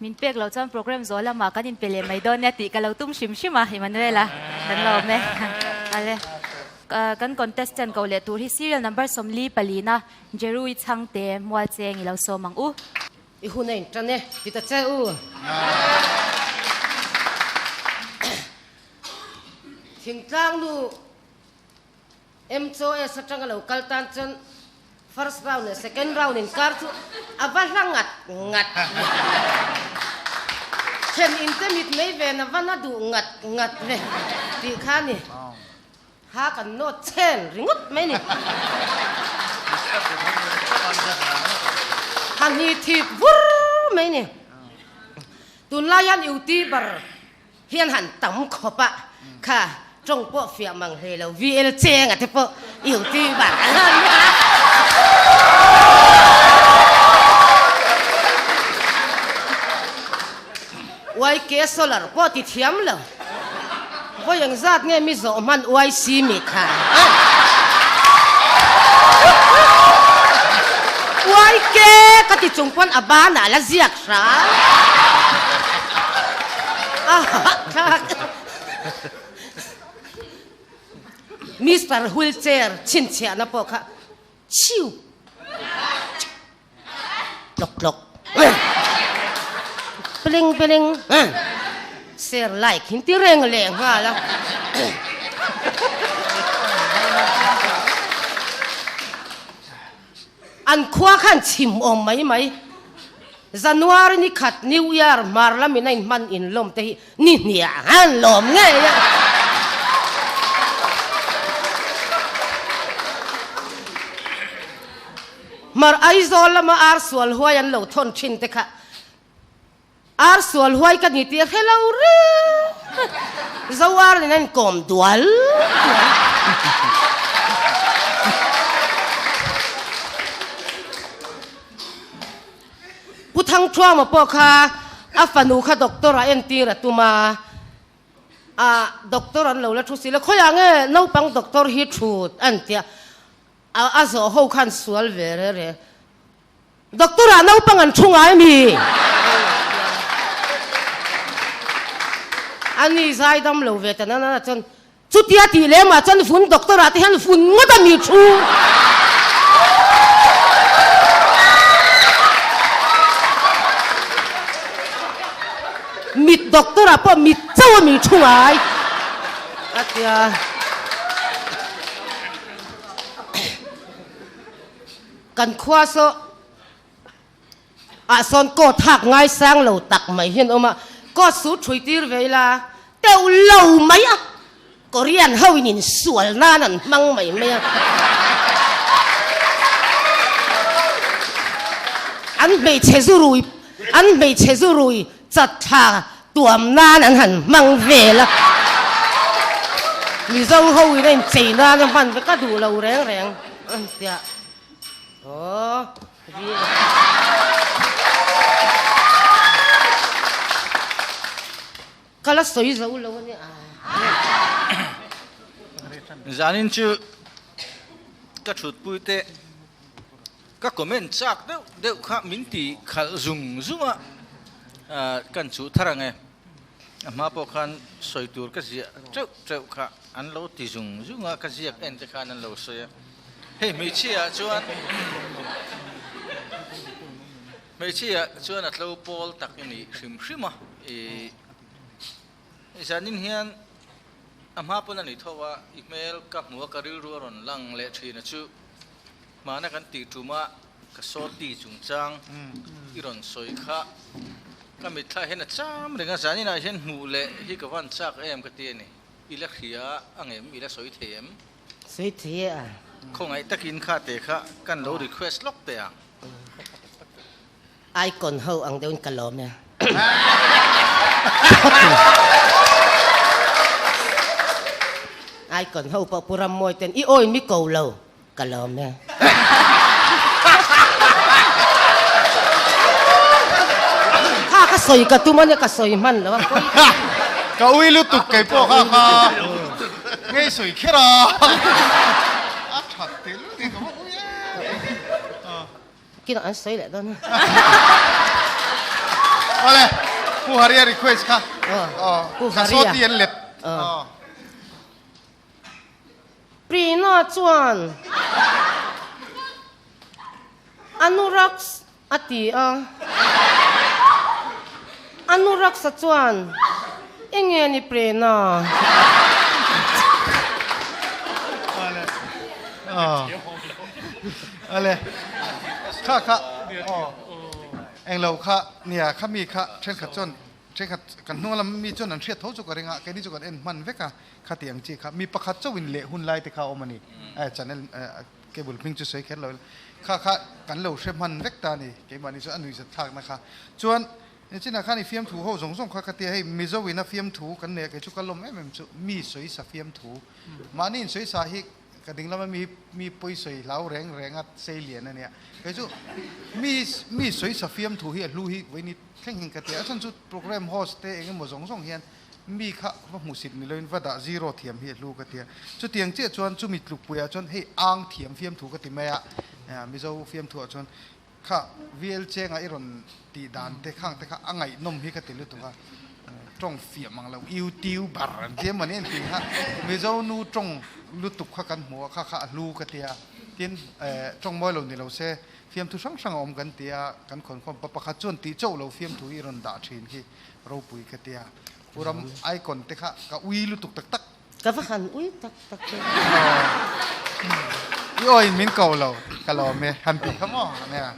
Min pek loh chuan program zawh lamah kan inpe leh mai dawn nia tih ka lo tum hrim hrim a, Emmanuel-a kan lo awm e. Ale, kan contestant ko leh tur hi serial number 44 palina Jerui Chhangte Mualcheng i lo sawm ang u. I hun a intan e, ti ta che u. Thingtlang nu MCOS atanga lo kal tan chuan first round leh second round inkar chu a va hla ngat ngat. Then in te mit mei ve na van a duh ngat ngat ve tih kha ni. Ha kan nawt chen ringawt mai ni. Ha hni thip vur mai ni. Tunlai hian youtuber hian han tam khawp a, kha tawng pawh fiah mang hle lo, VL Cheng a te pawh youtuber an han ni a. YK Solar pawh ti thiam lo. Vawi engzat nge mi zawh hman YC mi kha? YK ka ti chung pawn a banah la ziak hram. A hahthlak. Mister Wheelchair chhinchhiahna pawh kha chhiu. Tlawk tlawk. Piling piling. Share like hin ti reng leh nghal a. An khua khan chhim awm mai mai. January ni khat New Year hmar lamin a inhman inlawm te hi Ni hniah han lawm ngei a. Hmar Aizawl lama ar sual huai an lo thawn thin te kha ar sual huai ka ni tih a hre lo reng. Zo ar nen a inkawm dual dual. Pu Thangthuama pawh kha a fanu kha doctor a entir a tum a, a doctor an lo la thu si le, khawiah nge naupang doctor hi thut an tia, a a zawh ho khan sual ve re re, doctor ah naupang an thu ngai mi? A ni zaidam lo ve ta nana chuan Chutia tih lemah chuan vun doctor ah te hian vun ngawt a mi thu. Mit doctor ah pawh mit chauh a mi thu ngai a tia. Kan khua saw ah sawn coat hak ngaisang lo tak mai hian awm a, coat su thui tir ve ila teuh lo mai a, Korean ho in insual nan an hmang mai mai a, an hmeichhe zu rui an hmeichhe zu rui chat thla tuam nan an han hmang vel a, Mizo ho in a inchei nan a hman ve ka duh lo reng reng a tia. Aw Ka la sawi zo lo a nia. Zanin chu ka thutpui te ka comment chak deuh deuh kha min ti khalh zung zung a, kan chuh thar ang e. A hma pawh khan sawi tur ka ziah teuh teuh kha an lo ti zung zung a, ka ziak en te khan an lo sawi a. Hei hmeichhia ah chuan hmeichhia ah chuan a tlo pawl tak i nih hrim hrim a, i zanin hian a hma pawn a ni tho a, i hmel ka hmu a ka rilru a rawn lang leh thin a chu hmana kan tih tum a ka sawti chungchang i rawn sawi kha ka mitthla hian a cham reng a, zanin ah hian hmuh leh hi ka van chak em ka ti a ni, i la hria angem i la sawi thei em? Sawi thei e a. Khawngaih takin kha te kha kan lo request lawk teh ang. Icon ho ang deuhin ka lawm e. Icon ho pawh Pu Rammawi ten i awi mi ko lo ka lawm e. Kha ka sawi ka tum ania ka sawi hman lo a pawi ka ti. Ka ui lutuk kei pawh kha kha ngei sawi kher a a that tel ni ka va ui em. Kinah an sawi leh dawn a. Awle Pu Haria request kha Pu ka Haria. sawti an let. Prina chuan Anuraks a ti a. Anuraksa chuan, Enge ni Prina? Ale, kha kha, englo kha nia kha mi kha thenkhat chuan. Thenkhat kan hnung lam mi chuan an hriat tho chu ka ring a, keini chu kan en hman vek a, khati ang chi kha mi pakhat chauh in leh hun lai te kha a awm a ni. Channel cable hming chu sawi kher lo ila, kha kha kan lo hre hman vek ta a ni, keimahni chu a nuihzat thlakna kha. Chuan nichinah khan i fiamthu ho zawng zawng kha ka tia hei Mizo in a fiamthu kan nei a, kei chu ka lawm em em chu mi sawisa fiamthu. Mahni in sawisa hi Ka ding lama mi mi pawi sawi hlau reng reng a sei lian a nia. Kei chu mi mi sawi sa fiam thu hi a hlu hi vawiin thleng hian ka ti a. A chhan chu program host te eng emaw zawng zawng hian mi kha va hmuhsit ni loin va dah zero thiam hi a hlu ka ti a. Chutiang chiah chuan chumi tlukpuiah chuan hei ang thiam fiam thu ka ti mai a, Mizo fiam thuah chuan Kha VL Chenga i rawn tih dan te khang te kha a ngaihnawm hi ka ti lutuk a, tawng fiah mang lo YouTuber an ti emaw ni an ti kha Mizo nu tawng lutuk kha kan hmu a kha kha a hlu ka ti a, tin tawng mawi lo ni lo se fiamthu hrang hrang a awm kan ti a, kan khawnkhawm pa pakhat chuan tih chauh lo fiamthu i rawn dah thin khi ropui ka ti a, Pu Ram icon te kha ka ui lutuk tak tak. Ka va han ui tak tak che. I aw in min ko lo ka lawm e han ti kha maw nia.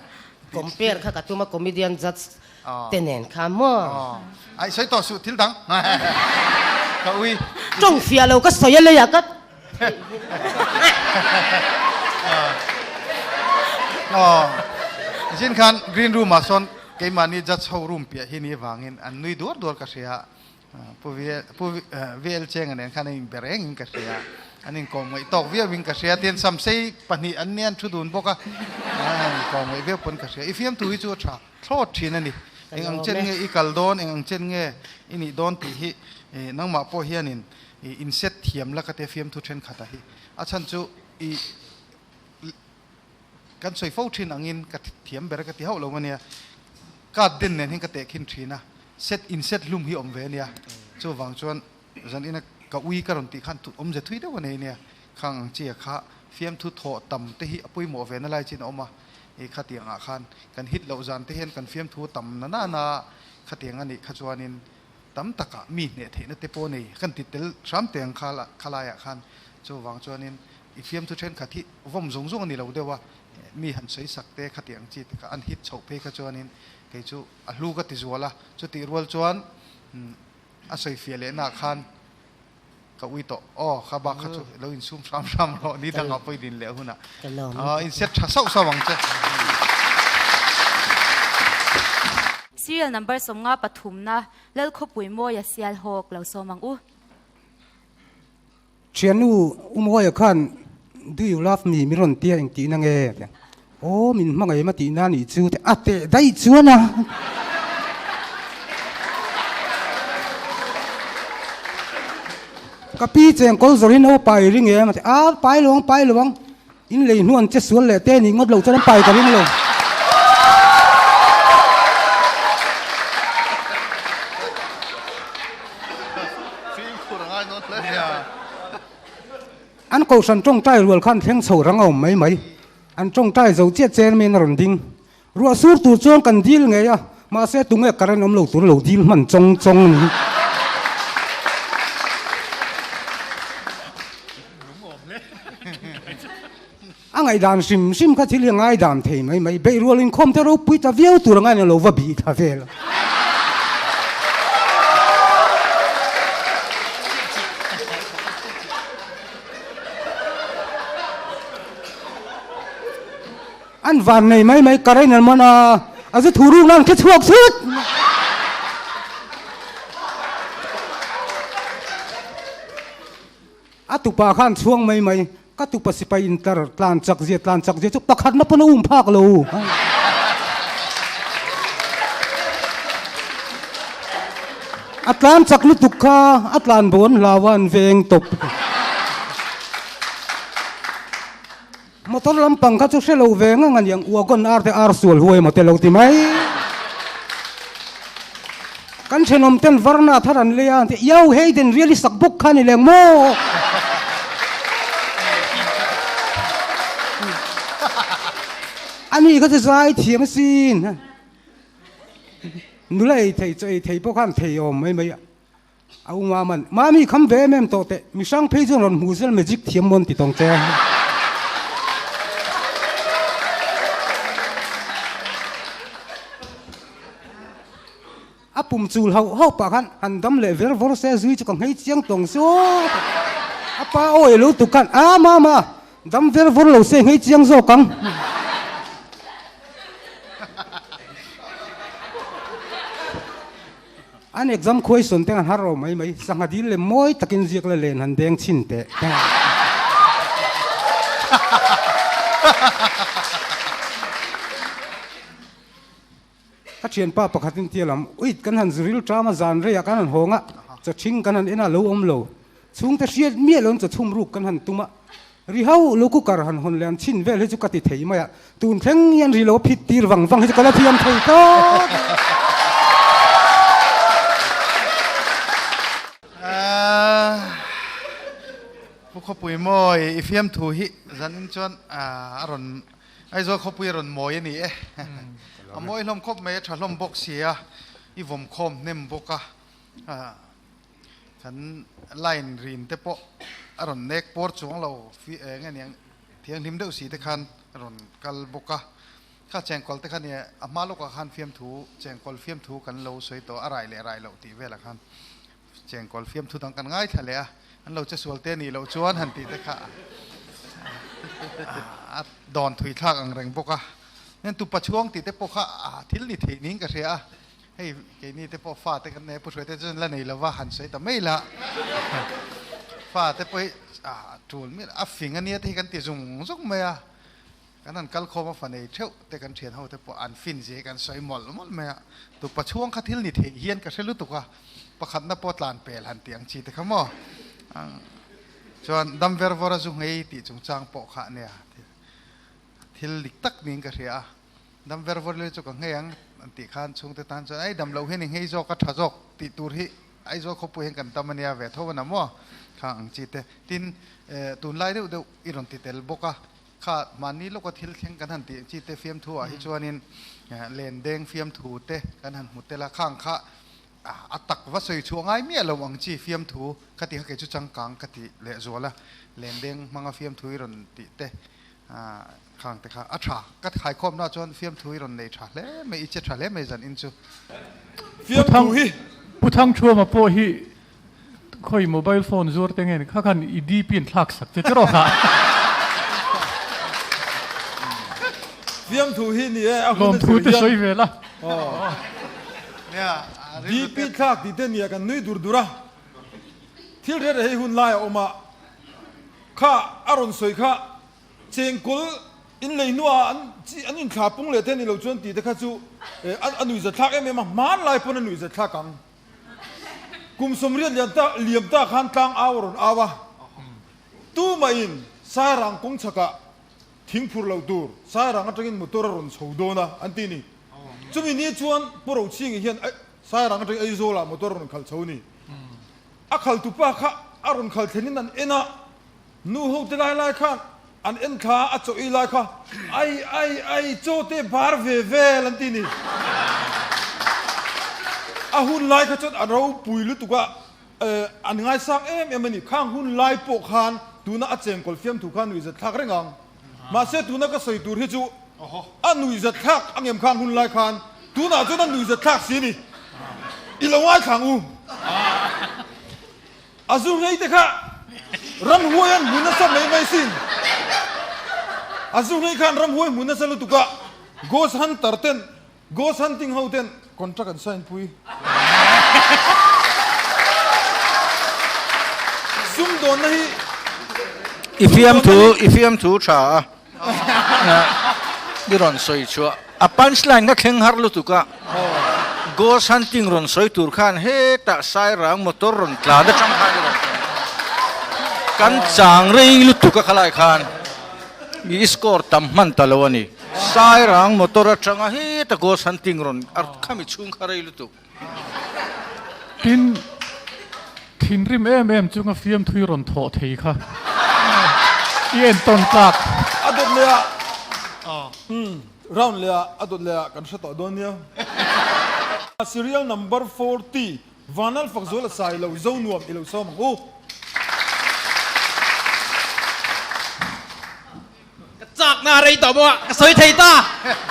Compare kha ka tum a comedian judge te nen kha maw. Ai sawi tawh suh thil dang ka ui. Tawng fiah lo ka sawi a leiah ka. Zin khan green room ah sawn keimahni judge ho room piah hi ni vangin an nui duar duar ka hria. Pu Pu VL Chenga nen khan an inbe reng in ka hria, an inkawm ngaih tawk viau in ka hria, tin Samsei pahnih an nia an thu dun bawk a, an inkawm ngaih viau pawn ka hria. I fiamthu hi chu a tha thlawt thin a ni. Eng ang chen nge i kal dawn, eng ang chen nge i nih dawn tih hi nangmah pawh hianin i inset thiam la ka tia fiamthu thenkhat a hi. A chhan chu i kan sawi fo thin angin ka thiam ber ka ti hauh lo ania. Card den nen hian ka tehkhin thin a, set in set hlum hi awm ve ania, chuvang chuan zan ina ka ui ka rawn tih khan awmze thui deuh a nei ania, khang ang chi a kha fiamthu thawh tam te hi a pawimawh ve na lai chin a awm a, i khatiang ah khan kan hit loh zan te hian kan fiamthu tam na na na khatiang a nih kha chuanin tam takah mi hneh theihna te pawh nei kan ti tel hram teh ang kha laiah khan chuvang chuanin i fiamthu thenkhat hi vawm zawng zawng a ni lo deuh a, mi han sawi sak te khati ang chi te kha an hit chhoh phei kha chuanin kei chu a hlu ka ti zual a, chutih rual chuan a sawi fiah leh naah khan ka ui tawh aw kha bak kha chu lo insum hram hram rawh ni dangah pawh i din leh hunah inset tha sauh sauh ang che. Serial number 50 pathumna Lalkhawpui Mawia Sialhawk lo sawm ang u. Thiannu Umawia khan Do you love me min rawn tia engtihna nge? a ti a. Aw min hmangaih em a tihna a nih chu a teh daih chuan a. Ka pi cheng kawl zawrhin aw pai ring em a ti a, pai lo ang pai lo ang, in lei hnuan che sual leh te nih ngawt lo chuan an pai ka ring lo. An kohhran tawngtai rual khan thleng chho rang a awm mai mai. An tawngtai zo chiah chairman a rawn ding. Ruah sur tur chuan kan dil ngei a, mahse tunge current awm lo tur lo dil hman chawng chawng a ni. A ngaihdan hrim hrim kha thil hi a ngaidam thei mai mai. Beih rual inkhawm te ropui ta viau tur anga in lo va bih thla vel a. An van nei mai mai current an man a, a zu thu ruk nan khe chhuak chut. A tupa khan chhuang mai mai, ka tupa sipai intar tlan chak zia tlan chak zia chu pakhatna pawn a um phak lo. A tlan chak lutuk kha a tlan bawn hlau a an veng tawp. Motor lampang kha chu hre lo ve ngang a niang, wagon ar te ar sual huai maw te lo ti mai. Kan thenawm ten varna thar an lei a, an ti, Iau hei den rial i sak bawk kha ni leng maw? Ani kha chu zai thiam asin. Nula ei thei chaw ei thei pawh khan thei awm mai mai a. A u Maman, Mami kham ve em em tawh teh, mi hrang phei chuan rawn hmuh zel magic thiam mawn ti tawng che. A. pum chul hauh hauh pah khan han dam leh ver vawr se zui chu ka nghei chiang tawng se aw. A pa awi a lo tuk khan a mama dam ver vawr lo se nghei chiang zawk ang. An exam question te han har ro mai mai, sangha dil leh mawi takin ziak la len han deng chhin teh. Ka thianpa pakhatin tia lam, Uit, kan han zuril tama zan reiah kan han hawng a, chawthing kan han en a, lo awm lo. Chhungte hriat miah loin chawchhum ruk kan han tum a, ri ho lo cooker han hawn leh an chhin vel hi chu ka ti thei mai a, tun thleng hian ri lo phit tir vang vang hi chu ka la thiam thei tawp. Pu Khawpui mawi i fiamthu hi zanin chuan a rawn Aizawl khawpui a rawn mawi a ni e. A mawi hlawm khawp mai, a tha hlawm bawk si a, i vawm khawm hnem bawk a. Kan line rin te pawh a rawn nek pawr chuang lo eng aniang thianghlim deuh si te khan a rawn kal bawk a. Kha chengkawl te kha nia a hma lawkah khan fiamthu chengkawl fiamthu kan lo sawi tawh a rai leh rai loh tih velah khan Chengkawl fiamthu dang kan ngaithla leh a, an lo che sual te a nih loh chuan han tih te kha a dawn thui thlak ang reng bawk a. Nen tupa chhuang tih te pawh kha thil ni theih niin ka hria a, hei keini te pawh fa te kan nei a, Pu Hruai te chuan la nei lova han sawi ta mai la, fa te pawh hi a tul miah a fing a nia te hi kan ti zung zung mai a. Kan han kal khawm a fa nei theuh te kan thian ho te pawh an fin zia hi kan sawi mawlh mawlh mai a, tupa chhuang kha thil ni theih hian ka hre lutuk a, pakhatna pawh tlan pel han tih ang chi te kha maw chuan dam ver vawr a zu nghei tih chungchang pawh kha nia thil dik tak niin ka hria a, dam ver vawr leh chu ka nghei ang an tih khan chhungte tan chuan ei dam loh hian i nghei zawk a tha zawk tih tur hi Aizawl khawpui hian kan tam ania ve tho a na maw kha ang chi te tin tunlai deuh deuh i rawn ti tel bawk a. Kha mahni lawka thil thleng kan han tih ang chi te fiamthu ah hi chuanin len deng fiamthu te kan han hmu tel a, khang kha a tak va sawi chhuah ngai miah lo ang chi fiamthu kha tih kha kei chu changkang ka ti leh zual a, len deng hmanga fiamthu i rawn tih te khang te kha a tha. Ka khaikhawmna chuan fiamthu i rawn nei tha hle mai, i che tha hle mai zan in chu. Fiamthu hi. Pu Thangthuama pawh hi Khawi mobile phone zuar te nge ni kha khan i DP in thlak sak che che rawh ha. Fiamthu hi ni e a hun a Lawmthu te sawi ve la. DP thlak tih te nia kan nui dur dur a. Thil reh reh hei hun lai a awm a. Kha a rawn sawi kha chengkawl in lei hnuah an an inthla pung leh te ni lo chuan tih te kha chu a nuihzathlak em em a hmanlai pawn a nuihzathlak ang. Kum 80 lian ta liam ta khan tlang au a rawn au a, tumahin Sairang kawng chhakah thing phur loh tur Sairang atangin motor a rawn chho dawn a an ti ni. Chumi ni chuan Pu Rochhingi hian Sairang atangin Aizawlah motor a rawn khalh chho ni. A khaltupa kha a rawn khal thlenin an en a, Nu ho te lai lai khan an en thla a chaw ei lai kha ai ai ai chaw te bar ve vel an ti ni. A hun lai kha chuan a ropui lutuk a, an ngaisang em em a ni. Khang hun lai pawh khan tuna a chengkawl fiamthu kha nuihzat thlak reng ang. Mahse tuna ka sawi tur hi chu a nuihzat thlak angem khang hun lai khan tunah chuan a nuihzat thlak si a ni. I lo ngaithla ang u. A zu ngei te kha ramhuai an hmu nasa mai mai sin. A zu ngei khan ramhuai hmu nasa lutuk a, ghost hunter ten, ghost hunting ho ten contract an sign pui. Sumdawnna hi I fiamthu, i fiamthu tha a. I rawn sawi chhuah. A punch line kha thleng har lutuk a, ghost hunting rawn sawi tur khan hetah Sairang motor rawn tlan atang khan i rawn tlan a, kan chang rei lutuk a khalai khan i score tam hman ta lo a ni. Sairang motor atanga heta ghost hunting rawn khami chhung kha rei lutuk. Tin, thinrim em em chunga fiamthui rawn thawh thei kha i entawn tlak. A dawt leh a, umm, round leh a, a dawt leh a kan hre tawh dawn nia. Serial number 40, Vanal Fakzuala sai lo zo nuam i lo sawm ang u. Ka chak na rei tawh bawk a, ka sawi thei ta!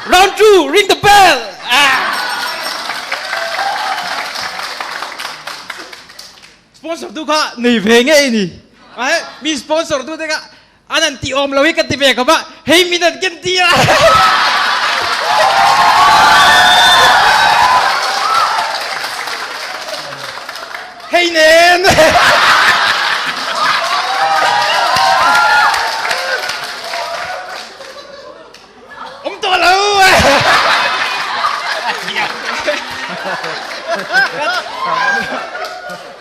Round 2, ring the bell! Sponsor tu kha nei ve ngei ni. Ai mi sponsor tu te kha an an ti awm lo hi ka ti ve khawp a, hei min an ken ti a. Hei nen. Awm tawh lo.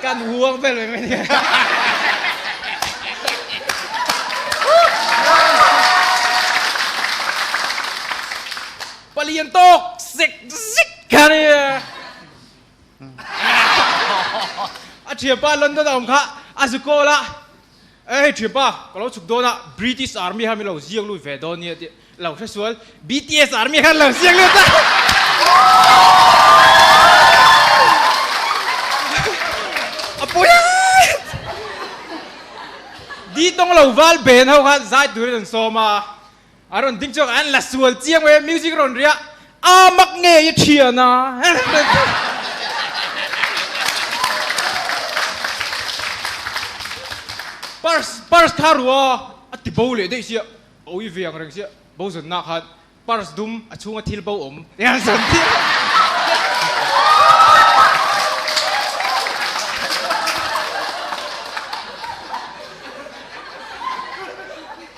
Kan huang vel mai mai ni. Palian tawk sek sek kha ni. A thianpa London a awm kha a zu call a. Ei thianpa, ka lo chhuk dawn a, British Army khan min lo ziak lut ve dawn nia tih lo hre sual, BTS Army khan lo ziak lut a. A pawi a! Di tawng lo val ben ho khan zai turin an sawm a, a rawn ding chhuak a, an la sual chiang mai a, music rawn ri a, a mak ngei i thian a. Purse purse kha ru a, a ti bo leh daih sia, a ui ve ang reng sia, bo zawnna khan purse dum a chhunga thil bo awm tih an sawn tir.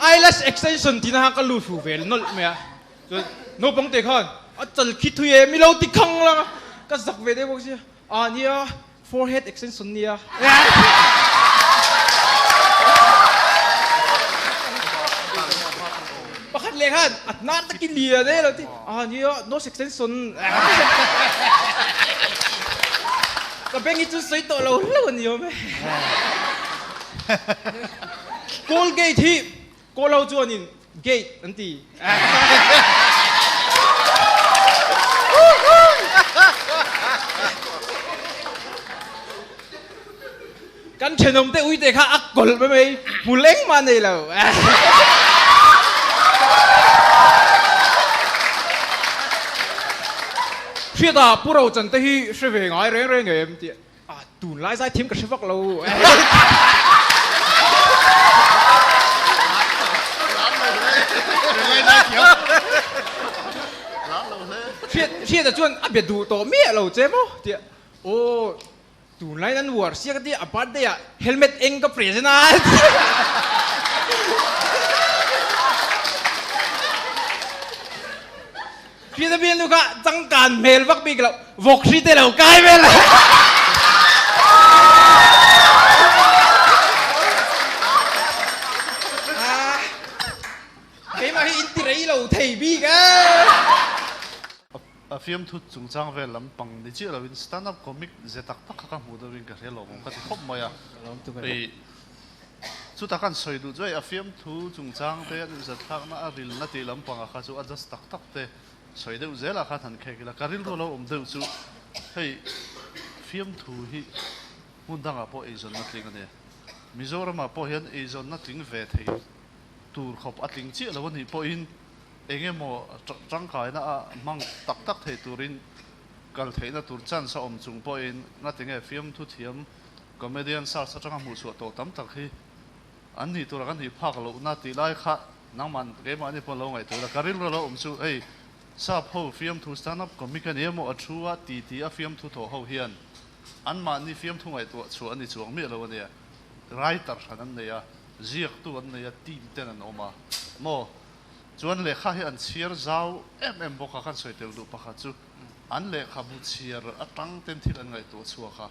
Eyelash extension tihna khan ka lut fu ve nawlh mai a. Chuan naupang te khan a chal khi thui e mi lo ti khang lang a, ka zak ve deuh bawk sia, ah nia forehead extension nia. Pakhat leh khan a hnar takin lian e lo ti, ah nia nose extension. Ka beng hi chu sawi tawh lo hlauh a ni awm e. Colgate hi Kawl ho chuanin gate an ti. Kan thenawm te uite kha a kawlh mai mai, hmul engmah nei lo. Hriata Pu Rochan te hi hre ve ngai reng reng em tih A tunlai zai thiam ka hre vak lo. Hriata chuan a be duh tawh miah lo che maw tia aw tunlai nan uar sia ka tia a birthday ah helmet eng ka present a. Hriata bial nu kha changkan hmel vak bik lo, vawk hri te lo kai vel. Keimah hi in ti rei lo thei bik e. A fiamthu chungchang vel lampang ni chiah loin stand up comic ze tak tak kha ka hmuh deuhin ka hria lawm awm ka ti khawp mai a. Hei Chuta kan sawi duh chu hei a fiamthu chungchang te, a nuihzatthlakna, a rilna tih lampangah kha chu a just tak tak te sawi deuh zelah khan han khek ila. Ka rilru a lo awm deuh chu hei fiamthu hi hmun dangah pawh eizawnna tling a ni. Mizoramah pawh hian eizawnna tling ve thei tur khawp a tling chiah lo a nih pawhin eng emaw tangkaina a hmang tak tak thei turin kal theihna tur chance a awm chung pawhin ngatinge fiamthu thiam Comedian search atanga hmuh chhuah tawh tam tak hi an nih tura kan nih phak lohna tih lai kha nangman keimahni pawh lo ngaihtuah ila. Ka rilru lo awm chu hei sap ho fiamthu stand up comic a ni emaw a thu a ti ti a fiamthu thawh ho hian anmahni fiamthu ngaihtuah chhuah a ni chuang miah lo a nia. Writer hran an nei a, ziaktu an nei a, team ten an awm a maw? Chuan lehkha hi an chhiar zau em em bawk a, kan sawi tel duh pakhat chu an lehkhabu chhiar atang ten thil an ngaihtuah chhuak a.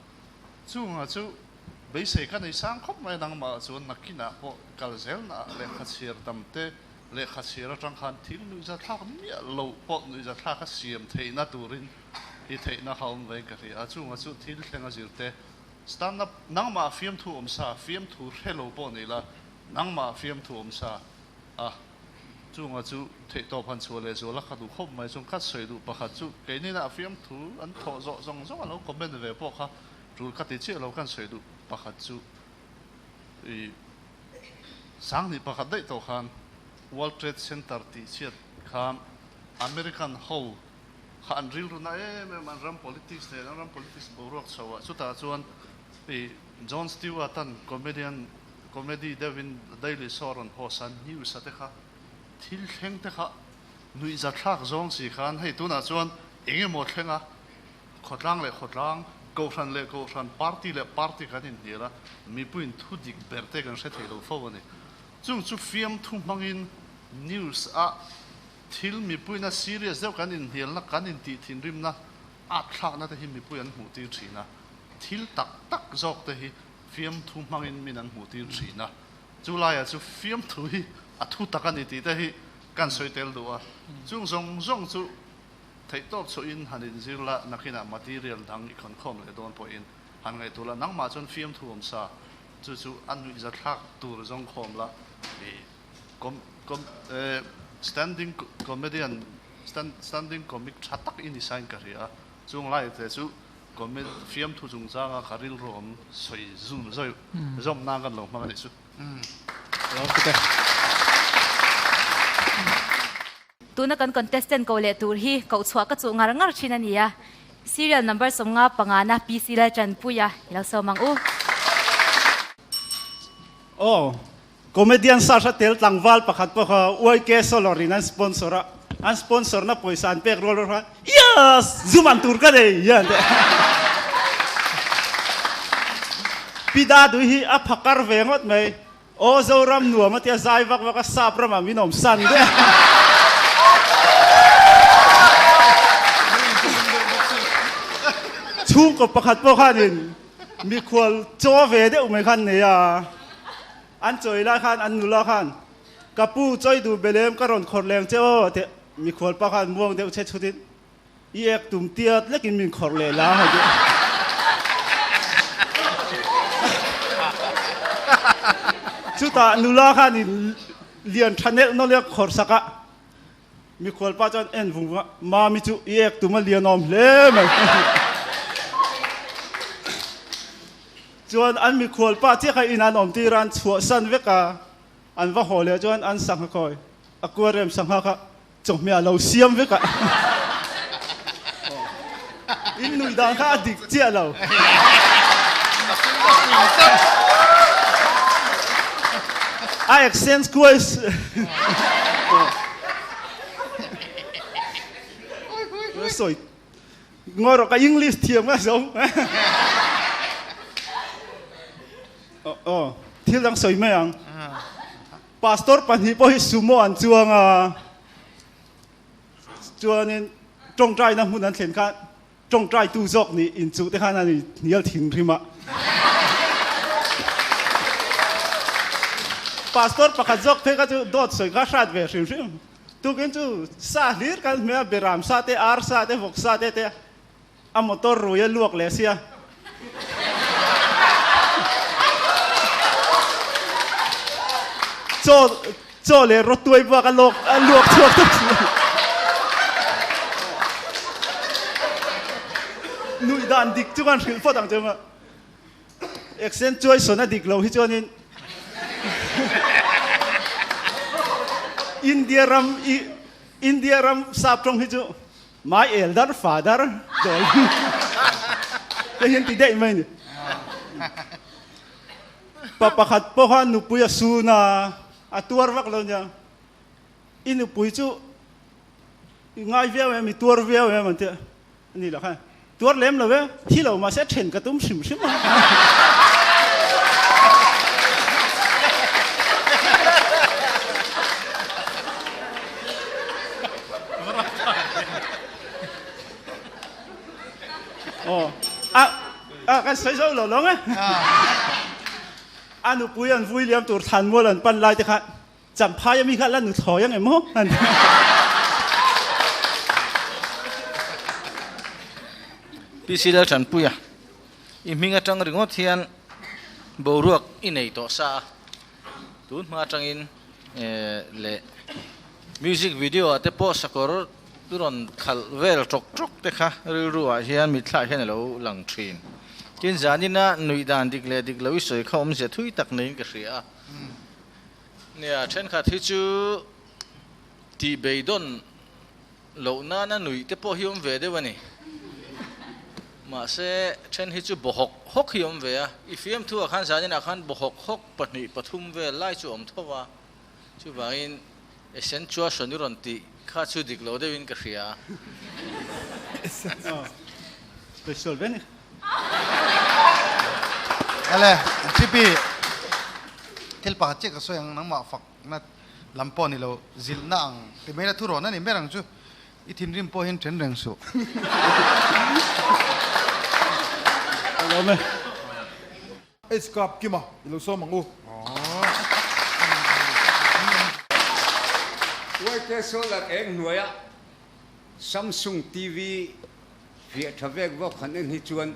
Chunga chu beisei ka nei sang khawp mai a, nangmah chuan nakinah pawh kal zelnaah lehkha chhiar tam te, lehkha chhiar atang khan thil nuihzathlak miah loh pawh nuihzathlak a siam theihna turin i theihna kha awm vein ka hria a, chunga chu thil thleng a zir te, stand up nangmah fiamthu awm sa, fiamthu hre lo pawh ni la, nangmah fiamthu awm sa a, chunga chu theihtawp han chhuah leh zual a ka duh khawp mai, chuan ka sawi duh pakhat chu keinina fiamthu an thawh zawh zawng zawng a lo comment ve pawh kha tul ka ti chiah lo kan sawi duh pakhat chu i Sanghnih pakhat daih tawh khan World Trade Center tih chhiat khan American ho kha an rilru na em em an ram politics nen an ram politics boruak chho ah chutah chuan i. Jon Stewart an comedian comedy deuhin Daily Show a rawn host a, news a te kha thil thleng te kha nuihza thlak zawng si khan hei tunah chuan eng emaw thleng a, khawtlang leh khawtlang, kohhran leh kohhran, party leh party kan inhnial a, mipuiin thu dik ber te kan hre thei lo fo a ni. Chung chu fiamthu hmangin news a thil mipuiina serious deuh kan inhnialna, kan intih thinrimna, at thlakna te hi mipui an hmuh tir thin a, thil tak tak zawk te hi fiamthu hmangin min an hmuh tir thin a, chu laiah chu fiamthu hi a thu tak a ni tih te hi kan sawi tel duh a, chung zawng zawng chu theihtawp chhuahin han inzir la, nakinah material dang i khawnkhawm leh dawn pawhin han ngaihtuah la, nangmah chuan fiamthu awm sa chu chu a nuihza thlak tur zawng khawm la, i com com standing comedian standing comic tha tak i ni sain ka hria a, chung lai te chu comed fiamthu chungchanga ka rilru awm sawi zum zawi zawm nan kan lo hmang a nih chu. Tuna kan contestant ko leh tur hi koh chhuah ka chuh ngar ngar thin a ni a, serial number 50 pangana PC Laltanpuia i lo sawm ang u. Aw, comedian search a tel tlangval pakhat pawh kha YK Solar in an sponsor a, an sponsor na pawisa an pek rual rual kha Yes! Zum an tur ka nei hian teh. Pi Dadui hi a phakar ve ngawt mai. Aw Zoram nuam a tia zai vak vak a sap ramah min awm san deuh. Chhungkaw pakhat pawh khanin mikhual chaw ve deuh mai khan nei a, an chawi lai khan an nula khan ka pu chawi duh belem ka rawn khawrh leng che aw teh mikhual pa khan muang deuh che chutin I ek tum tiat lekin min khawrh leh la ha deuh. Chutah nula khan in lian tha nelh nawlh a khawrh sak a, mikhual pa chuan en vung vung a, Mami chu i ek tum a lian awm hle mai. Chuan an mikhual pa chiah kha in an awm tir a, an chhuahsan vek a, an va haw leh chuan an sangha khawi, aquarium sangha kha Chawhmeh a lo siam vek a. In nuih dan kha a dik chiah lo. A accent kuai sawi ngawi rawh ka English thiam nga zo. Aw thil dang sawi mai ang. Pastor pahnih pawh hi sumo an chuang a, chuanin tawngtaina hmun an thlen khan tawngtaitu zawk nih inchuh te khan an inhnial thinrim a. Pastor pakhat zawk phei kha chu dawt sawi kha hrat ve hrim hrim. Tukin chu sa hlir kan hmeh a, beram sa te, ar sa te, vawk sa te te A motor rui a luak leh sia. Chaw chaw leh rawtuai bak a lawk a luak chhuak tawp si. Nuih dan dik chu kan hrilh phawt ang che ma. Accent chuai sawn a dik lo hi chuanin India ram i India ram sap tawng hi chu My elder father told me te hian ti daih mai ni. Pa pakhat pawha nupui a sun a, a tuar vak lo nia. I nupui chu i ngai viau em, i tuar viau em an ti a. Ani lah khan, tuar lem lo e, thi lo mahse a then ka tum hrim hrim a. Aw, a, a kan sawi zo lo lawng e. A nupui an vui liam tur thlan mual an pan lai te khan Champhai ami kha la nuthlawi ang em aw? An ti. PC Lalthanpuia, i hming atang ringawt hian boruak i nei tawh sa a, tun hma atangin leh music video ah te pawh sakawr i rawn khalh vel tawk tawk te kha rilru ah hian mitthla hian a lo lang thin. Tin, zanina nuih dan dik leh dik lo i sawi kha awmzia thui tak neiin ka hria a. Nia, thenkhat hi chu tih beidawn loh nana nuih te pawh hi awm ve deuh a ni. Mahse, then hi chu bawhawk hawk hi awm ve a, i fiamthu ah khan zanin ah khan bawhawk hawk pahnih pathum vel lai chu awm tho a, chuvangin accentuation i rawn tih kha chu dik lo deuhin ka hria. Special ve ni. Ele, Chipi, thil pakhat chiah ka sawi ang, nangmah fakna lam pawh ni lo, zilhna ang ti mai la thu rawn a ni ber ang chu. I thinrim pawh hian then reng suh. Ka lawm e. H kap kima i lo sawm ang u. YK Solar eng hnuaia Samsung TV fiah tha vek vawk han en hi chuan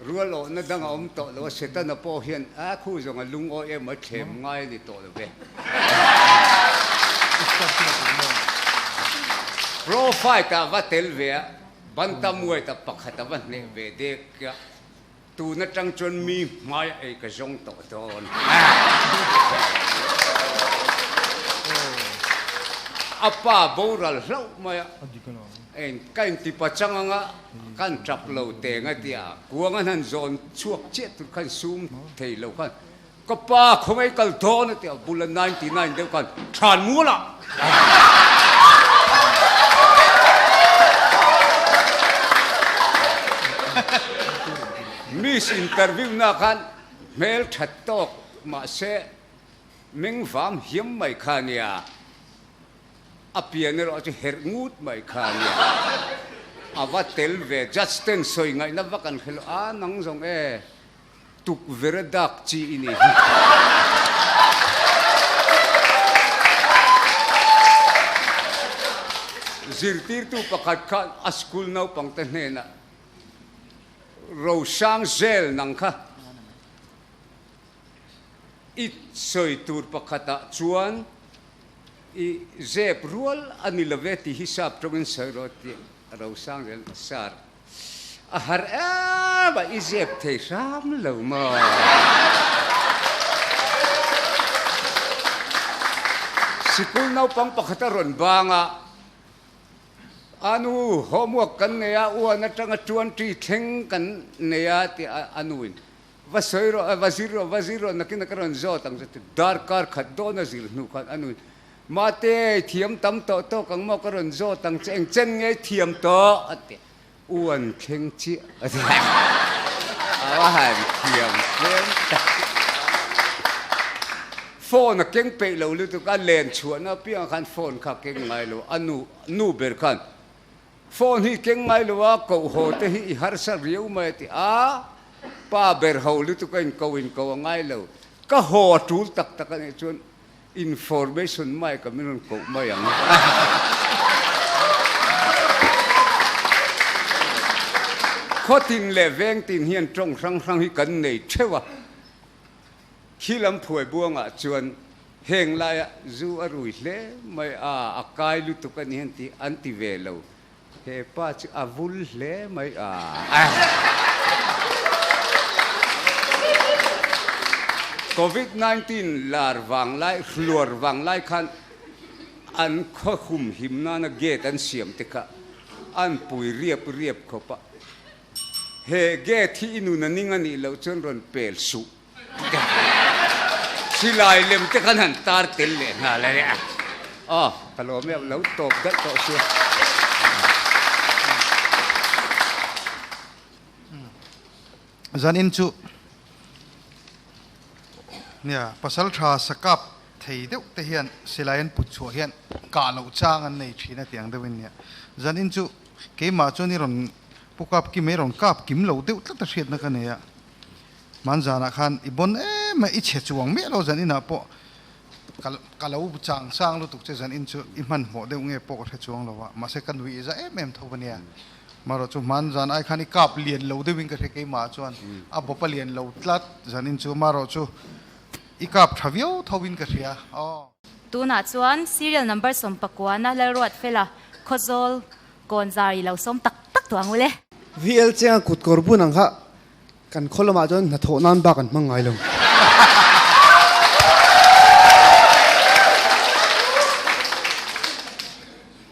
rual awhna dang a awm tawh lo a, Setana pawh hian a khu zawng a lungawi em a thlem ngai a ni tawh lo ve. Pro fight ah va tel ve a, bantamweight ah pakhat a va hneh ve dek a, tun atang chuan mi hmai a ei ka zawng tawh dawn. A pa boral hlauh mai a. Eng ka inti pachang anga kan tap lo teng a tia, kuang an han zawn chhuak chiah tur khan sum thei lo khan ka pa khawngaih kal dawn a tia, bula 99 deuh khan than mual ah. Miss interview na khan hmel that tawk mahse meng vam hiam mai kha nia. A pian erawh chu herh ngut mai kha a nia. A va tel ve, judge ten sawi ngaihna vak an hre lo, a nang zawng e, tukverh a dak chi i ni hi. Zirtirtu pakhat khan a school naupangte hnenah, Rosang zel nang kha i sawi tur pakhatah chuan I zep rual a ni lo ve tih hi sap tawngin sawi rawh tih a ro sang zel sar a har em a, i zep thei hram lo maw? Sikul naupang pakhat a rawn bang a, A nu, homework kan nei a, uan atanga 20 thleng kan nei a tih a nuin Va sawi rawh, va zir rawh, va zir rawh, nakin a ka rawn zawt ang chu ti. Darkar khat dawn a zir hnu khan a nuin, Mate, thiam tam tawh tawk ang maw ka rawn zawt ang che, eng chen nge i thiam tawh? a ti. U an thleng chiah a ti. A va han thiam tlem tak. Phone a keng peih lo lutuk a, len chhuahna apiangah khan phone kha a keng ngai lo. A nu, nu ber khan Phone hi keng ngai lo a, koh haw te hi i harsa riau mai a ti a, pa ber ho lutuk a inko inko a ngai lo. Ka haw a tul tak tak a nih chuan information mai ka min rawn koh mai ang. Khawtin leh vengtin hian tawng hrang hrang hi kan nei theuh a. Khi lam phuai buangah chuan heng laia zu a rui hle mai a, a kai lutuk a ni han tih an ti ve lo. He pa chu a vul hle mai a. Covid 19 lar vang lai, hluar vang lai khan an khaw humhim nana gate an siam te kha an pui riap riap khawp a. He gate hi i nun a ning a nih loh chuan rawn pel suh. Silai lem te khan han tar tel leh nghal a nia. Aw, ka lawm em, lo tawp daih tawh sia. Zanin chu nia pasal tha sakap thei deuh te hian silai an put chhuah hian kah loh chang an nei thin a tiang deuhin nia. Zanin chu keimah chuan i rawn Pu kap kim i rawn kap kim lo deuh tlat a hriatna ka nei a, hman zanah khan i bawn em a, i chhe chuang miah lo zan inah pawh ka ka lo chang sang lutuk che zan in chu i hmanhmawh deuh nge pawh ka hre chuang lo a, mahse ka nui i za em em tho a nia. Marawh chu hman zan ai khan i kap lian lo deuhin ka hre keimah chuan a bawp a lian lo tlat zan in chu marawh chu i kap tha viau tho in ka hria aw. Tunah chuan serial number sawmpakuana Lalruatfela Khawzawl Kawn zar i lo sawm tak tak tawh ang ule. VL Chenga kut kawr bun ang kha kan khaw lamah chuan hnathawh nan bak an hmang ngai lo.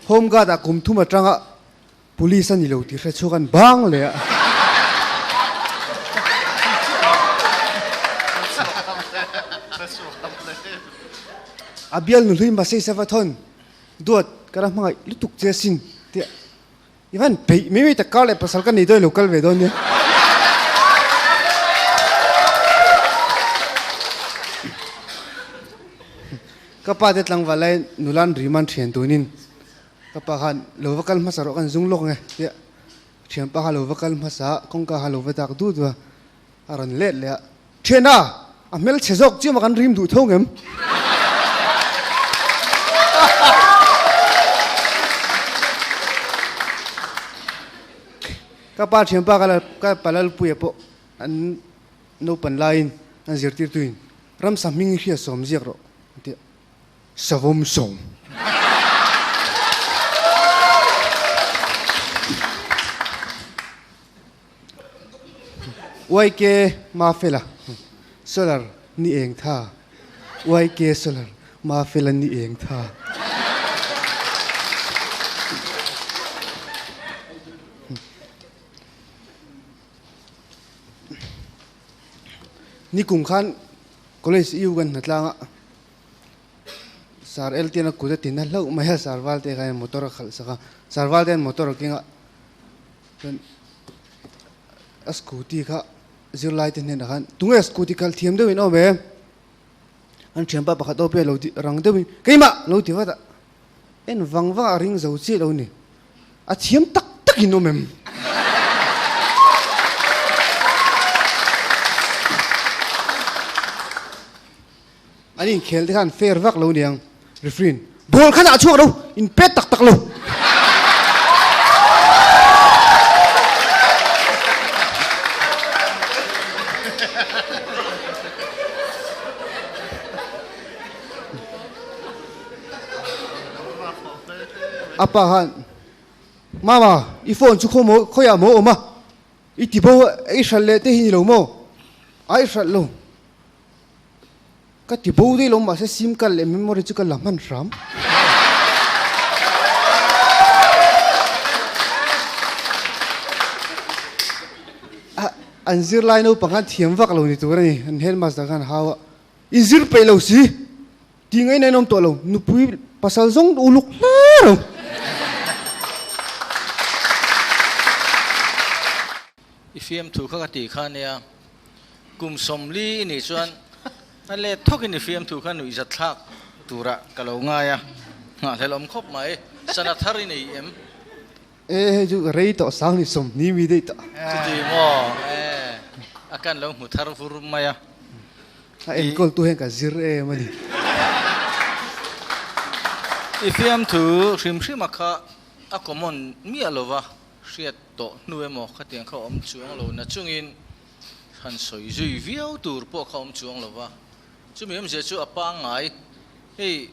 Home guard ah kum thum atanga. Police a ni lo tih hre chhuak an bang leh a. A bial nu hlui Masei Savathon duat ka la hmangaih lutuk che asin tia i van peih mai mai tak kar leh pasal ka nei dawn i lo kal ve dawn nia. Ka pa te tlangval lai nula an rim an thian tunin Ka pa khan lo va kal hmasa rawh kan zung lawk nge tia thianpa kha lo va kal hmasa a, kawngka kha lo va dak dut a, a rawn let leh a, Thiana, a hmel chhe zawk chiam a kan rim duh tho ngem? Ka pa thianpa ka la ka pa Lalpuia pawh an naupan laiin an zirtirtuin ramsa hming i hriat sawm ziak rawh a ti a. Savawm sawm. YK Mafela Solar ni eng tha YK Solar Mafela ni eng tha. Nikum khan College U kan hna tlang a. Sar el tian a kut a tin a hlauh mai a, sar val te khan motor a khalh sak a, sar val te hian motor a keng a, chuan a scooty kha zirlai te hnenah khan tunge scooty khalh thiam deuhin a awm em? An thianpa pakhat aw pawh lo ti rang deuhin keimah lo ti vat a, en vang vang a ring zo chiah lo ni, a thiam tak takin awm em? An inkhel te khan fair vak lo niang. Refreen, Ball khan ah chhuak lo, in pet tak tak lo. A pa khan, Mama, i phone chu khaw maw, khawiah maw awm a? I ti bo a, i hralh leh te hi ni lo maw? A i hralh lo. Ka ti bo daih lo mahse sim card leh memory chu ka la hman hram. An zirlai naupang khan thiam vak lo ni tur a ni, an headmaster khan hau a, in zir peih lo si, ti ngaihna in awm tawh lo, nupui pasal zawng uluk hle lo. I fiamthu kha ka ti kha nia, kum 40 i nih chuan a let thawkin i fiamthu kha nuihzat thlak turah ka lo ngai a, nghahhlelh awm khawp mai, sana thar i nei em? E hei chu rei tawh sang ni 20 mi daih tawh. Chuti maw? E a kan lo hmu thar vur mai a. A enkawl tu hian ka zir em a ni. I fiamthu hrim hrima kha a common miah lova. Hriat tawh hnu emaw khatiang kha awm chuang lo na chungin han sawi zui viau tur pawh kha awm chuang lo va. Chumi awmzia chu a pangngai, hei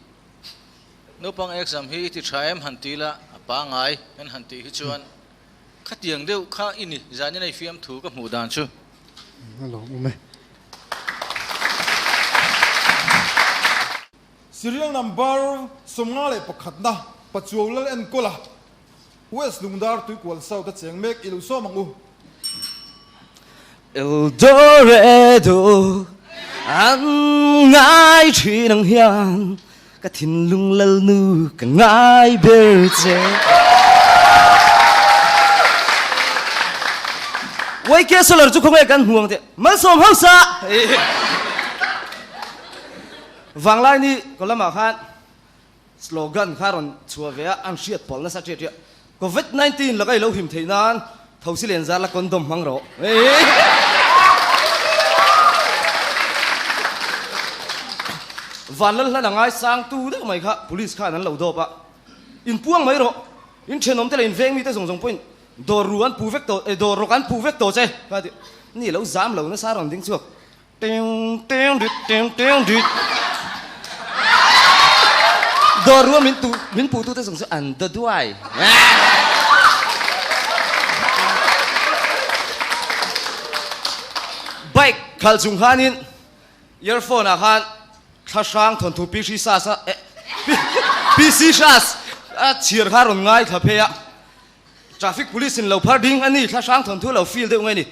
naupang exam hi i ti tha em han ti la, a pangngai kan han tih hi chuan khatiang deuh kha i ni, zanin a i fiamthu ka hmuh dan chu. A lawm awm e. Serial number 51 na Pachuau Lal Enkawla West Lungdar Tuikual South a cheng mek i lo sawm ang u. El Dorado an ngai thin ang hian ka thinlung lalnu ka ngai ber che. YK Solar chu khawnge kan hmu ang teh malsawm hausa. Vanglai ni kolamah khan Slogan kha rawn chhuah ve a, an hriat pawlh nasa ṭiah ṭiah. Covid 19 laka i lo him theih nan thosi len zar la condom hmang rawh. Van Lalhlan a ngaisang tu deuh mai kha police khan an lo dawp a, in puang mai rawh, in thenawm te leh in veng mite zawng zawng pawhin dawr ru an pu vek tawh, dawr rawk an pu vek tawh che kha ti. Ni lo zam lo nasa rawn ding chhuak. Teng teng rit teng teng rit. Dawr rua min tu min puh tute zawng chu an daw duai. Bike khalh chung khanin earphone ah khan thlahrang thawnthu PC sas a PC sas a chhiar kha rawn ngaithla phei a. Traffic police in lo phar ding a ni, thla hrang thawnthu lo feel deuh nge ni.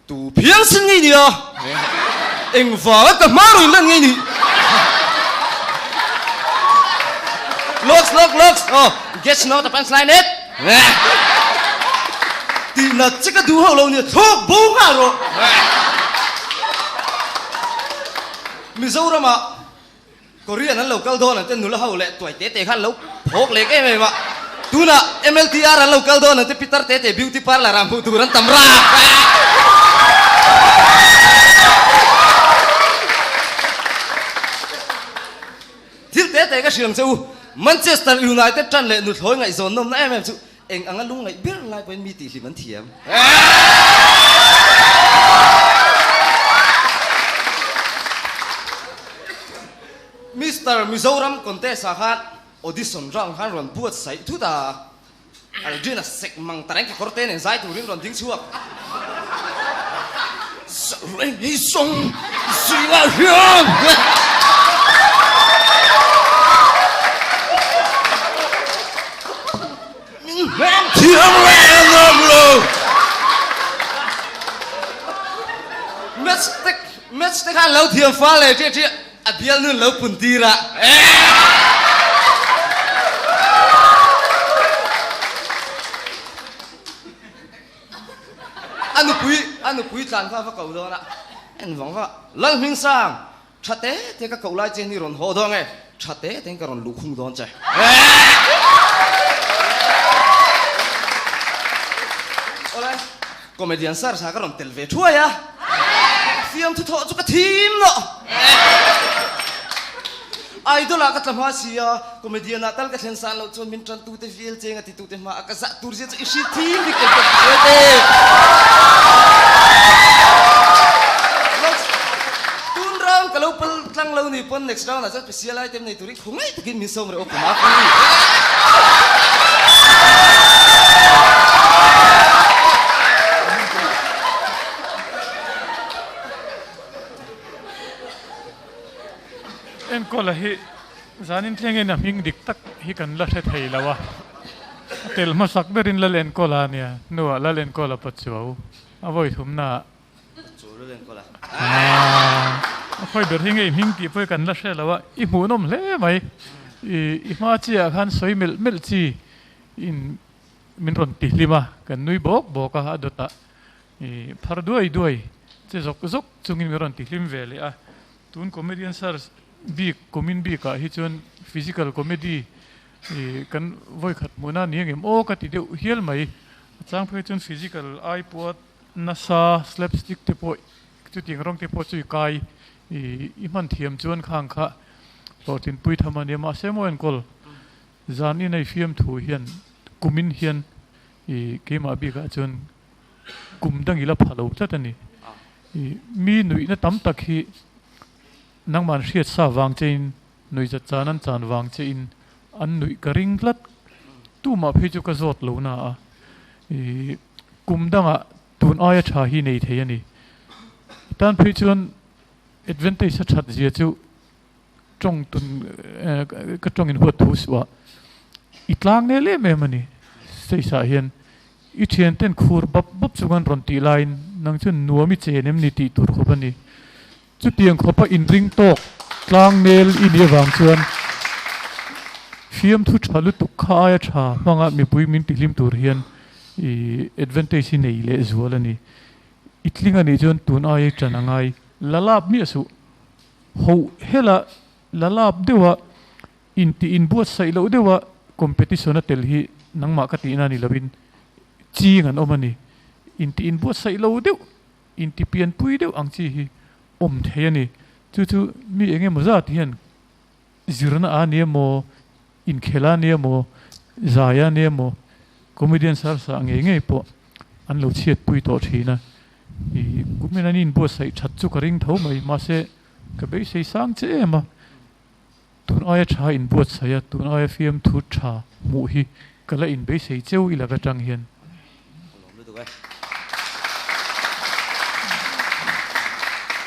Tu phiang sin ngei nia, engvanga ka hma rawn lan ngei ni. Looks, look, looks, oh, gets no the punchline it. Tih nat che ka duh hauh lo nia, thlawk bo nghal rawh. Mizoramah Korean an lo kal dawn ang te nula ho leh tuai te te khan lo phawk lek em em a, tunah MLTR an lo kal dawn ang te pitar te te beauty parlour ah hmuh tur an tam rak a. Thil te te ka hriang che u, Manchester United tan leh nuthlawi ngaihzawn nawmna em em chu eng anga lungngaih ber lai pawhin mi tihhlim an thiam. Mister Mizoram contest ah khan audition round khan rawn buatsaih thut a, Aldrin a sek mang ta reng kekawr te nen zai turin rawn ding chhuak. Reng hi sawng zingah hian. Min hmel thiam reng awm lo. Match te match te khan lo thiam fal leh ṭiah ṭiah a bialnu lo pun tir a. A nupui a nupui tlan kha va ko dawn a en vang vang a Lalhmingsang Tha te te ka koh lai che hi rawn haw dawn e, tha te te in ka rawn luh khung dawn che. Awle, comedian sir sa ka rawn tel ve thuai a, fiamthu thawh chu ka thim nawh. Idol ah ka tla hma si a, comedian ah tal ka thlen san loh chuan min tan tute vel cheng a ti tute hma a ka zah tur zia chu i hrilh thim bik tel ka ti te. Tun round ka lo pal tlang lo ni pawn next round ah chuan special item nei turin khawngaih takin min sawm reh aw kuma ka ni. Enkawla hi Zanin thlengin a hming dik tak hi kan la hre thei lo a, a tel hmasak berin Lal Enkawla a nia, hnuah Lal Enkawla Pachuau a vawi thumna ah. Pachuau Lal Enkawla. A khawi ber hi nge i hming tih pawh hi kan la hre lo a, i hmuhnawm hle mai. I i hma chiah ah khan sawi melh melh chi in min rawn ti hlim a, kan nui bawk bawk a, a dawtah i phar duai duai che zawk zawk chungin min rawn ti hlim ve leh a. Tun comedian search bik kumin bikah hi chuan physical comedy kan vawikhat hmuhna ni angem aw ka ti deuh hial mai. A chang phei chuan physical ai pawh nasa slapstick te pawh chutiang rawng te pawh chu i kai i hman thiam chuan khang kha hlawhtlinpui tham a nia. Mahse maw enkawl zan inei fiamthu hian kumin hian i keimah bikah chuan kum dang ila pha lo tlat a ni. I mi nuihna tam tak hi nangmah an hriat sa vang chein, nuihzat chan an chan vang chein an nuih ka ring tlat. Tumah phei chu ka zawt lo na a, i kum dangah tun aia tha hi nei thei a ni. I tan phei chuan advantage a that zia chu Tawng tun ka tawng in huat thu suh a, i tlang nel em em a ni. Stage ah hian i thian ten khur bap bap chung an rawn tih laiin nang chuan nuam i chen em ni tih tur khawp a ni. Chutiang khawpa inring tawk tlang nel i nih avang chuan fiamthu tha lutuk kha aia tha hmanga mipui min tihlim tur hian i advantage hi nei leh zual a ni. I tling a nih chuan tun aia i tan a ngai la lap miah suh. Ho hela la lap deuha intih inbuatsaih loh deuha competition a tel hi nangmah ka tihna ni loin ching an awm a ni. Intih inbuatsaih lo deuh, inti pianpui deuh ang chi hi awm thei a ni. Chu chu mi eng emaw zat hian zirna a ni emaw, inkhel a ni emaw, zai a ni emaw, comedian sarsa ngei ngei pawh an lo chhiatpui tawh thin a. I kumin an inbuatsaih that chu ka ring tho mai, mahse ka beisei sang che em a, tun aia tha inbuatsaih a, tun aia fiamthu tha hmuh hi ka la inbeisei cheu i lak atang hian.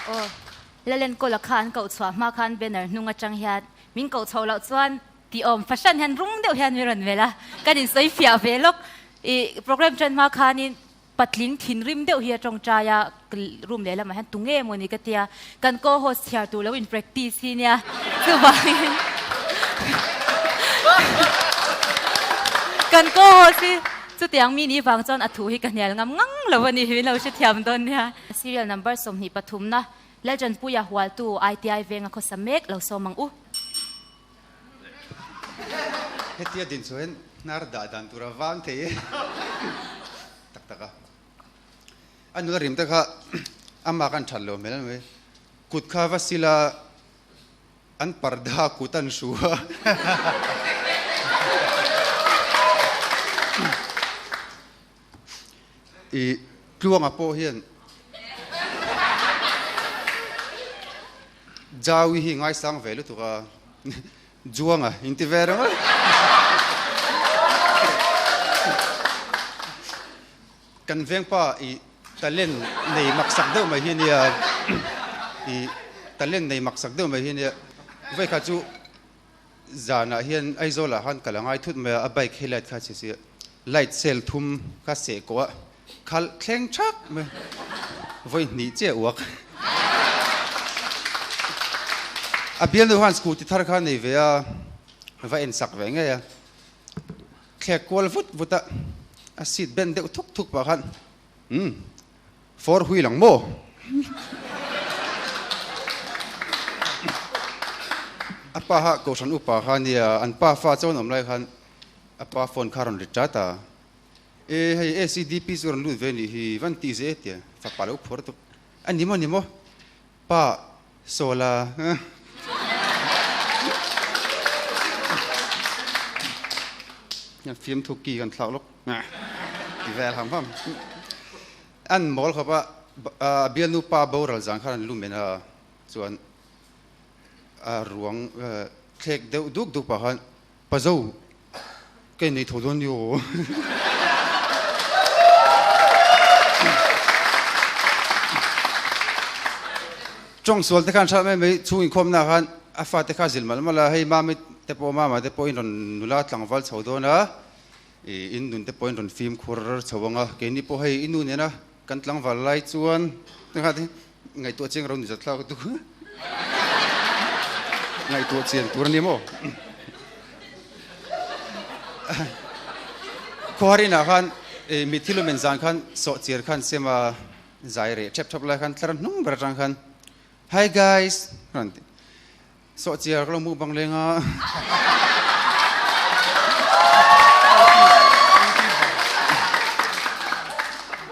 Aw, Lalenkawla kha an koh chhuah hma khan banner hnung atang hian min koh chhoh loh chuan Tih awm fahran hian rum deuh hian min rawn melh a, kan insawi fiah ve lawk. I program ṭan hma khanin patling thinrim deuh hi a ṭawngṭai a, room lehlamah hian tunge maw ni ka tia, kan co-host chhiar tur lo in practice hi nia, chuvangin kan co-host hi chutiang mi nih vang chuan a thu hi ka hnial ngam ngang lo a ni, min lo hrethiam dawn nia. Serial number 23 na Lalṭanpuia hualtu ITI venga khawsa mek lo sawm ang u. Hetia din chuan hnar dah dan tur a vang thei e tak tak a. A nula rim te kha amah khan that lo hmel a mai. Kut kha va sila an parda kut an hru a. I tluanga pawh hian Jaui hi ngaisang ve lutuk a, Juanga inti ve reng a. Kan vengpa i talent nei maksak deuh mai hi nia, i talent nei maksak deuh mai hi nia, vawikhat chu Zanah hian Aizawlah khan ka la ngai thut mai a, a bike hi light kha a chhe si a, light cell thum kha seh kawh a, khalh thleng thak mai, vawi hnih chiah uak. A bialnu khan scooty thar kha a nei ve a, va en sak ve ngei a, thlek kual vut vut a, a seat bend deuh thuk thuk pah khan, Umm, Four wheel ang maw? A pa kha Kohhran upa kha nia, an pa fa chuan awm lai khan a pa phone kha a rawn ri chat a. E hei ACDP chu rawn lut ve nih hi, van tih zeh tia fapa lo phuar tuk. A ni maw ni maw? Pa Sawla. Fiamthu ki kan thlak lawk. Ti vel ham ham. An mawl khawp a, a bialnu pa boral zan khan an lu men a, chuan a ruang thlek deuh duk duk pah khan Pazo ka innei tho dawn ni aw. Tawng sual te khan hral mai mai chhung inkhawmna khan a fate kha zil malh malh a, hei mami te pawh mama te pawh in rawn nula tlangval chho dawn a, I in nun te pawhin rawn fimkhur chho ang a, keini pawh hei i nu nena kan tlangval lai chuan ngaihtuah chiang ro ni zat thlak tuk ngaihtuah chian tur a ni maw? Khuar inah khan mitthi lumen zan khan sawhchiar khan sem a zai reh thep thep lai khan tlar hnung ber atang khan Hi guys rawn ti. Sawhchiar ka lo hmuh bang leng a.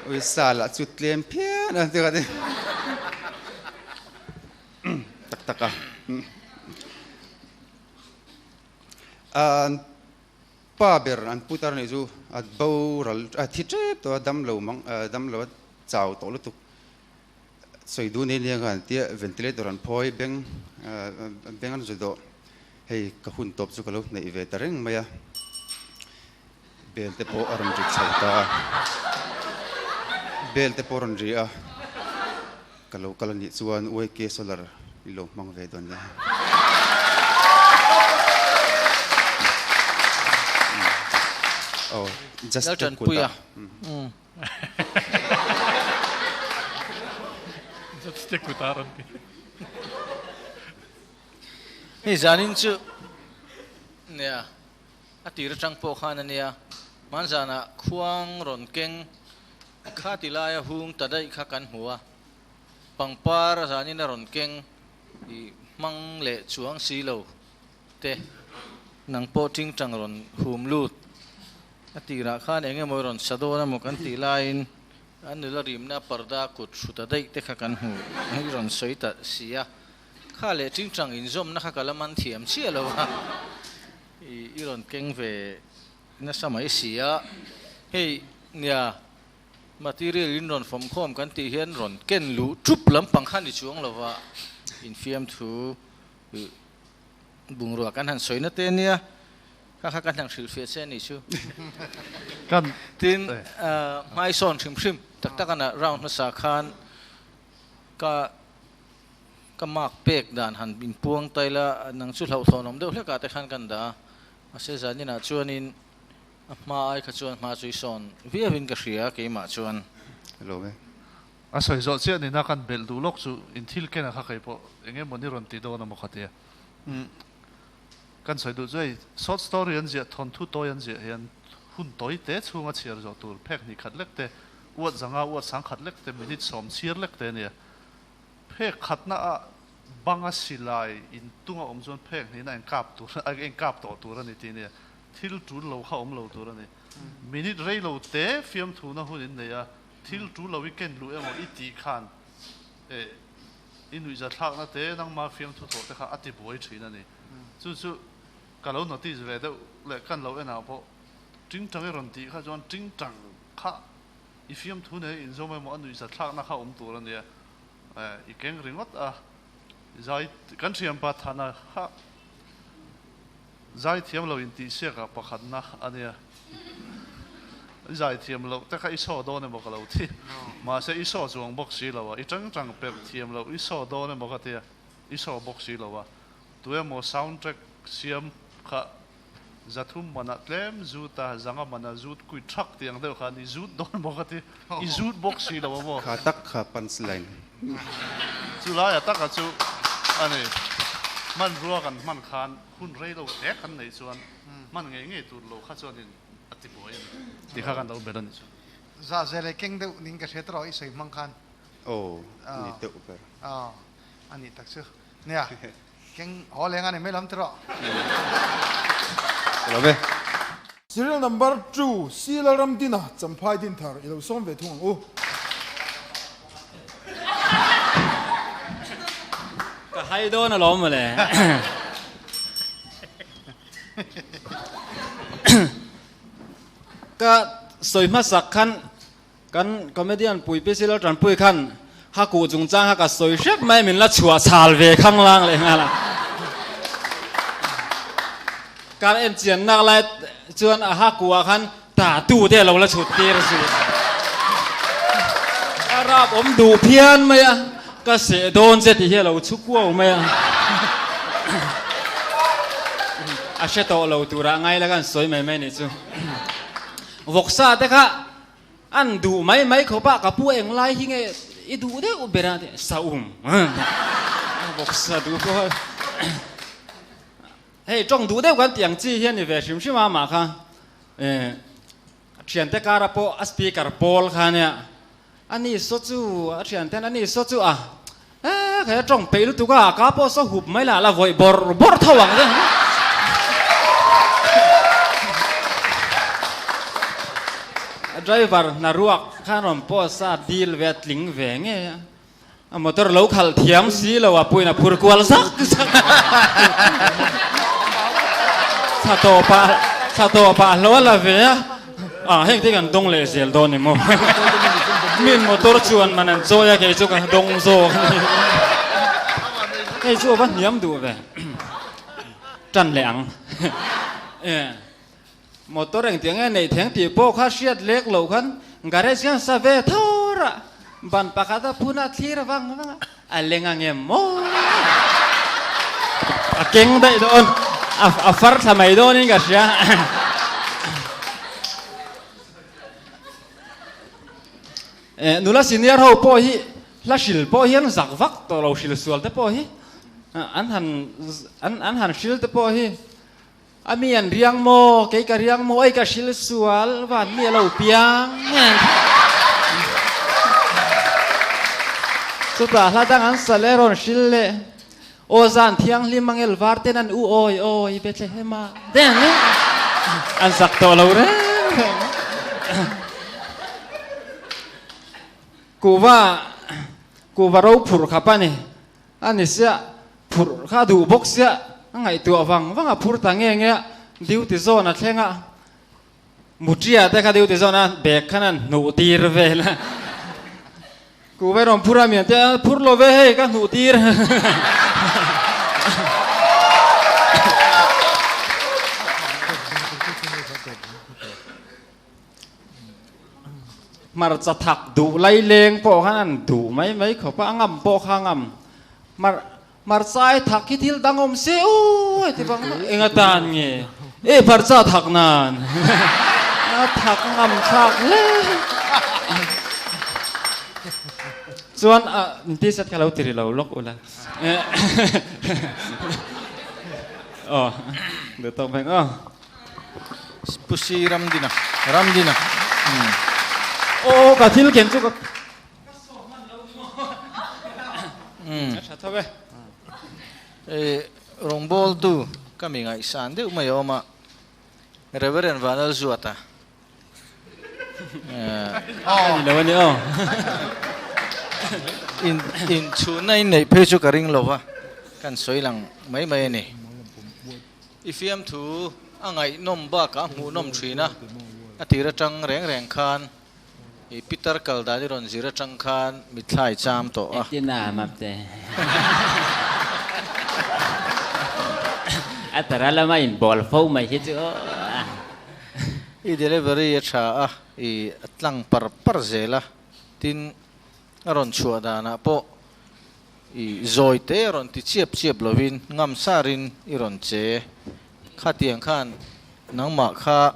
Ui sa lah chu tlem phian a ti ka ti. Tak tak a. An pa ber an putar nih chu a boral a thi tep tawh a dam lo mang dam lo a chau tawh lutuk. Sawi duh nei nia khan tia ventilator an phawi beng beng an zu dawh hei ka hun tawp chu ka lo hnaih ve ta reng mai a bel te pawh a rawn ri chho ta a bel te pawh a rawn ri a ka lo kal anih chuan YK solar i lo hmang ve dawn nia. Aw just te kut a. Hei zanin chu nia a tir atang pawh khan a nia hmanzanah khuang rawn keng kha ti laia hung ta daih kha kan hmu a pangpar zanin a rawn keng i hmang leh chuang si lo te nang pawh tingtang rawn hum lut. A tirah khan eng emaw rawn sa dawn emaw kan tih laiin an nula rimna parda kut hrut a daih te kha kan hmu hi rawn sawi ta si a, kha leh tingtang inzawmna kha ka la man thiam chiah lo a, i rawn keng ve nasa mai si a, hei nia material in rawn fawmkhawm kan tih hian rawn ken luh thup lampang kha ni chuang lova infiamthu Bungrua kan han sawi na te ania, kha kha kan han hrilhfiah che a nih chu. Kan Tin, hmaisawn hrim hrim tak tak ana round hmasa khan ka ka mark pek dan han inpuang ta ila, nang chu hlauhthawn awm deuh hlekah te khan kan dah a, mahse zaninah chuanin. A hma ai kha chuan hma chu i sawn viauin ka hria keimah chuan. Hello e. A sawi zawh chiah nina kan belh duh lawk chu in thil ken a kha kei pawh eng emaw ni rawn ti dawn a maw kha tia. Kan sawi duh chu hei short story an ziah thawnthu tawi an ziah hian hun tawi te chhunga chhiar zawh tur phek hnih khat lek te uat zanga uat sang khat lek te minute sawm chhiar lek te a nia. Phek khatna ah banga silai in tunga awm chuan phek hnihna a inkap tur a inkap tawh tur a ni tih a nia. Thil tul lo kha awm lo tur a ni. Minute rei lo te fiamthuna hun in nei a, thil tul lo i ken luh emaw i tih khan eh i nuihza thlakna te nangma fiamthu thawh te kha a ti buai thin a ni. Chu chu ka lo notice ve deuh leh kan lo en ang pawh tingtang i rawn tih kha chuan tingtang kha i fiamthu nei inzawm emaw a nuihza thlakna kha awm tur a nia. Eh i keng ringawt a zai kan thianpa Thana kha Zai thiam lo intihsiak ah pakhatna a nia. I zai thiam loh te kha i saw dawn emaw ka lo thi. Mahse i saw chuang bawk si lo a, i tang tang perh thiam loh i saw dawn emaw ka tia, i saw bawk si lo a. Tuemaw sound track siam kha zathum manah tlem zut a, zanga manah zut kuit thak tih ang deuh khan i zut dawn emaw ka ti, i zut bawk si lo a maw. Kha tak kha punch line. Chu laia taka chu a ni. Hmanrua kan hman khan hun rei lo hle kan neih chuan hman ngei ngei tur lo kha chuanin a ti buai a ni tih kha kan lo ber a ni chu. Zah zel e keng deuh ning ka hre tawh i sawi hmang khan. Aw, a ni deuh ber. Aw, a nih tak chu. Nia, keng haw leng a ni mai lam tawh. Ka lo ve. Serial number two, Sila Ramdina, Champhai Dinthar i lo sawm ve thung ang u. Ka hai dawn alawm mawle. Ka sawi hmasak khan kan comedian pui Pi Silo Tanpui khan ha kuh chungchang kha ka sawi hrep mai min la chhuah chhal ve khang lang leh nghal a. Kar en chian nak lai chuan a ha kuh ah khan Tatu te lo la chhut tir zui. A rap awm duh phian mai a, ka seh dawn che tih hi a lo chhu kuau mai a. A hre tawh lo turah ngai la kan sawi mai mai nih chu. Vawksa te kha an duh mai mai khawp a, ka pu englai hi nge i duh deuh ber a, saum. Vawksa duh pawh Hei tawng duh deuh kan tih ang chi hi a ni ve hrim hrim a amah kha eh thiante kara pawh a speaker pawl kha ania a ni saw chu a thianten a ni saw chu a eh khaia tawng peih lutuk a ka pawh saw hup mai lah la vawih bawrh bawrh tho ang che a driver hna ruak khan rawn post a deal ve a tling ve ngei a. A motor lo khalh thiam si lo a puiin a phur kual zak zak a. Thla tawpah thla tawpah a hlo a la ve a, ah heng te kan dawng leh zel dawn ni maw? Min motor chuan man an chawi a kei chu ka dawng zawk a ni. Hei chu a va hniam duh ve. Tan leh ang. Motor engtiang nge neih theng tih pawh kha hriat lek loh khan garage hian sa ve thawr a, ban pakhat a phun a thlir vang vang a, a leng ang em maw? A keng daih dawn, a far thla mai dawnin ka hria. Nula senior ho pawh hi hla hril pawh hian zak vak tawh lo hril sual te pawh hi an han an han hril te pawh hi A mi an riang maw? Kei ka riang maw? Ei ka hril sual van mi a lo piang. Chutah hla dang an sa leh rawn hril leh. Aw zan thianghlim angel var ten an u awi awi Bethlehem ah te an ni. An sak tawh lo reng reng. Kuhva kuhva ro phurh khap a ni. A ni sia, phurh kha a duh bawk sia, a ngaihtuah vang vang a phur ta nge nge a, duty zone a thleng a, Mutria te kha duty zone a bag khan an hnuh tir vel a, Kuhva rawn phur a mi an tia, phur lo ve hei ka hnuh tir. Hmarcha thak duh lai leng pawh khan an duh mai mai khawp a, a ngam pawh kha a ngam. Hmar hmarcha ai thak hi thil dang awm se u heti bang enga tan nge? E hmarcha thak nan. A thak ngam thlak hle. Chuan a t-shirt kha lo ti ri lo lawk ula. Aw duh tawk vek aw. Pusi Ramdina Ramdina Aw ka thil ken chu ka A tha tho e. Rawngbawltu ka mi ngaihsan deuh mai a awm a, Reverend Vanlalzuata. A ni lo a ni aw. In inchhunna in neih phei chu ka ring lo va, kan sawi lang mai mai a ni. I fiamthu a ngaihnawm bakah a hmuhnawm thin a, a tir atang reng reng khan I Peter kal dan i rawn zir atang khan mitthla i cham tawh a. Engtin a mapte? A tara lama in bawl fo mai hi chu aw. I delivery a tha a, i tlang par par zel a, tin a rawn chhuah danah pawh i zawi te a rawn ti chiap chiap lovin ngam sarin i rawn che. Khatiang khan nangmah kha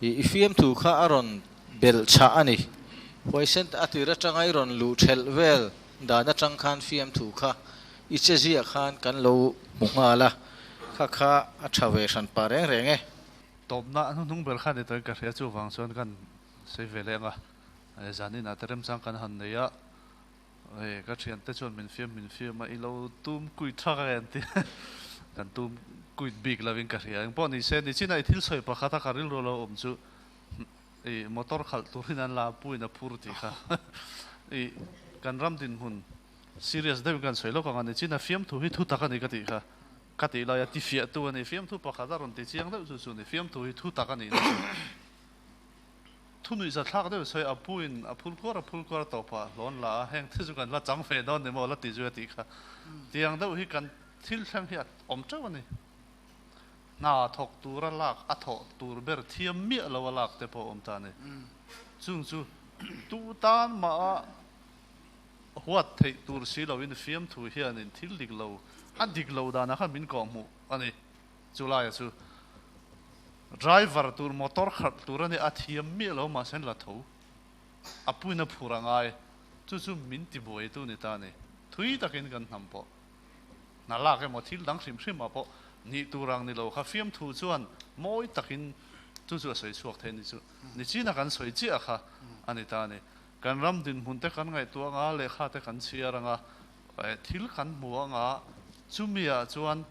I fiamthu kha a rawn belh chhah a ni. Huaisen a tir atanga i rawn luh thelh vel dan atang khan fiamthu kha i che ziah khan kan lo hmu nghal a, kha kha a tha ve hran pah reng reng e. Tawpna hnuhnung ber kha ni tawhin ka hria chuvang chuan kan sawi ve leh ang a, zaninah te remchang kan han nei a, ka thiante chuan min fiam min fiam a, i lo tum kuit thak a en ti kan tum kuit bik lovin ka hria. Engpawh ni se, nichinah i thil sawi pakhat a ka rilru lo awm chu i motor khalh turin an la puin a phur tih kha i kan ram dinhmun serious deuhin kan sawi lawk ang a, nichinah fiamthu hi thu tak a ni ka tih kha ka tih laia tifiahtu a ni. Fiamthu pakhat a rawn ti chiang deuh chu chu ni, fiamthu hi thu tak a nihna chu. Thunuih zathlak deuh sawi a puin a phul kuar a phul kuar tawp a hlawn la a, heng te chu kan la chang ve dawn ni maw la ti zui a tih kha. Tiang deuh hi kan thil thleng hi a awm teuh a ni. Hna thawk tura lak a thawh tur ber thiam miah lo a lak te pawh a awm ta a ni. Chung chu tu tan mah a huat theih tur si loin fiamthu hianin thil dik lo a dik lo danah khan min kawhhmuh a ni. Chu laia chu driver tur motor khalh tur a nia, a thiam miah lo mahse la tho a puina phur a ngai, chu chu min ti buaitu ni ta a ni. Thui takin kan hnam pawh hna lak emaw thil dang hrim hrim ah pawh nih tur ang ni lo kha fiamthu chuan mawi takin chu chu a sawi chhuak thei a ni chu. Nichina kan sawi chiah kha a ni ta a ni. Kan ram dinhmun te kan ngaihtuah anga lehkha te kan chhiar anga thil kan hmu anga chumi ah chuan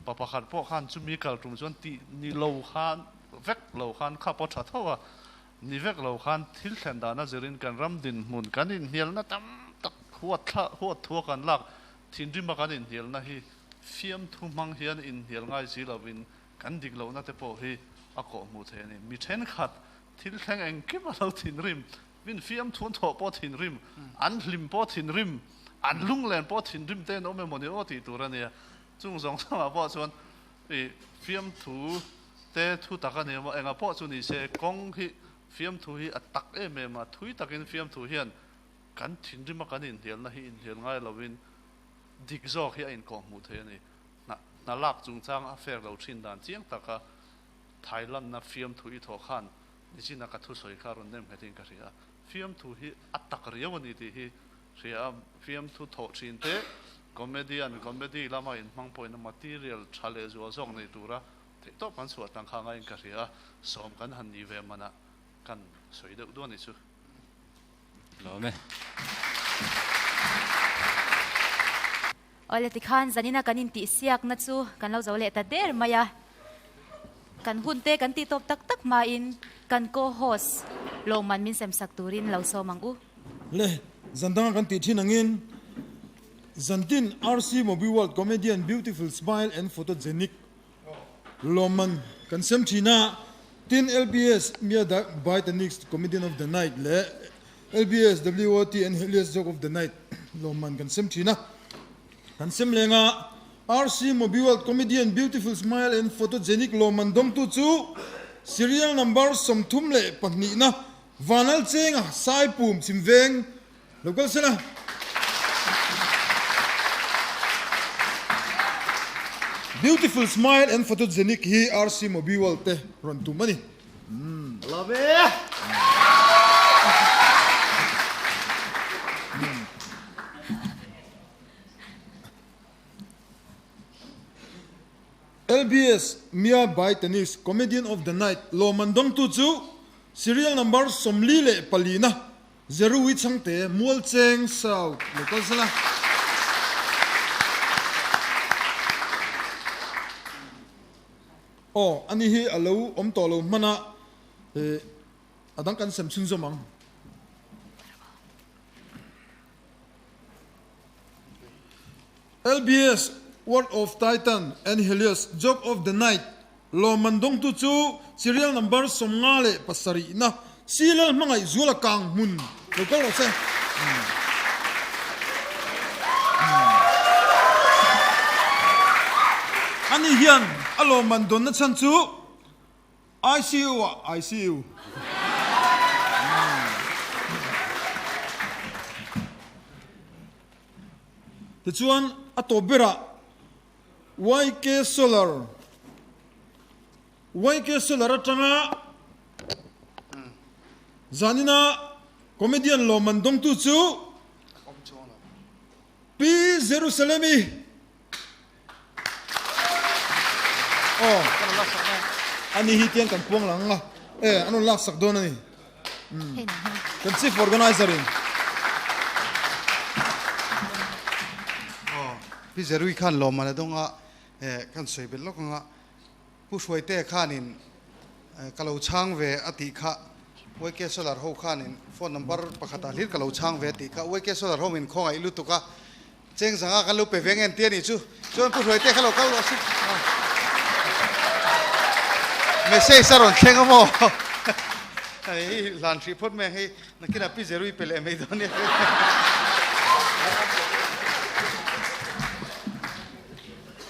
pa pakhat pawh khan chumi kal tum chuan tih ni lo khan vek lo khan kha pawh tha tho a, ni vek lo khan thil thlen dana zirin kan ram dinhmun kan inhnialna tam tak huat thla huat thua kan lak thinrima kan inhnialna hi fiamthu hmang hian inhnial ngai si lovin kan dik lohna te pawh hi a kawh hmuh theih a ni. Mi thenkhat thil thleng engkim a lo thinrim Min fiamthu an thawh pawh thinrim, an hlim pawh thinrim, an lunglen pawh thinrim te an awm emaw ni aw tih tur a nia. Chung zawng zawngah pawh chuan i fiamthu te thu tak a ni emaw engah pawh chu ni se kawng hi fiamthu hi a tak em em a, thui takin fiamthu hian kan thinrima kan inhnialna hi inhnial ngai lovin dik zawk hi a inkawhhmuh thei a ni. Hna lak chungchang a fair lo thin dan chiang taka Thailand-a fiamthu i thawh khan Nichina ka thusawi kha rawn nem nghet in ka hria a, fiamthu hi a tak riau a ni tih hi hria a, fiamthu thawh thin te comedian, comedy lama inhmang pawhin a material tha leh zual zawk nei tura theihtawp kan chhuah tlang kha ngaiin ka hria a, sawm kan han nih ve manah kan sawi deuh duah a ni chu. Lawm e. Awle tikhan zanina kan intihsiakna chu kan lo zo leh ta der mai a. Kan hun te kan tih tawp tak tak hmain kan co-host lawmman min sem sak turin lo sawm ang u. Le, zan danga kan tih thin angin Zantin RC Mobi World Comedian Beautiful Smile and Photogenic lawmman kan sem thin a, tin LBS Mia By The Next Comedian of The Night leh LBS WOT and Helios Joke of The Night lawmman kan sem thin a. Kan sem leng a, RC Mobiworld Comedian Beautiful Smile and Photogenic lawmman dawngtu chu Serial Number 32 na Vanal Chenga Saipum Chhimveng lo kal sela. Beautiful Smile and Photogenic hi RC Mobiworld te rawn tum a ni. Love e! LBS Mia Bai Tennis Comedian of the Night lawmman dawngtu chu Serial Number 44 na Zeruwi Chhangte Mualcheng South lo kal sela. Aw, ani hi a lo awm tawh lo hman a, a dang kan sem chhunzawm ang. LBS World of Titan and Helios Joke of the Night lawmman dawngtu chu serial number 57 na Silal hmangaih zuala kang hmun lo kal rawh se. Ani hian a lawmman dawnna chhan chu ICU ah ICU. Tichuan a tawp berah YK Solar YK Solar atanga zanina comedian lawmman dawngtu chu Pi Jerusalemi Aw ani hi tiang kan puang lang a e an rawn laksak dawn a ni kan chief organizer in. Aw Pi Jerui khan lawmman a dawng a e kan sawi belh lawk ang a Pu Hruaite khanin ka lo chhang ve a tih kha YK Solar ho khanin phone number pakhatah hlir ka lo chhang ve a tih kha YK Solar ho min khawngaih lutuk a Cheng zanga kan lo pe ve ngen ti a nih chu. Chuan Pu Hruaite kha lo kal rawh si. Message a rawn thleng a maw? Hei hlan hrih phawt mai ang hei nakinah Pi Jerui pe leh mai dawn nia.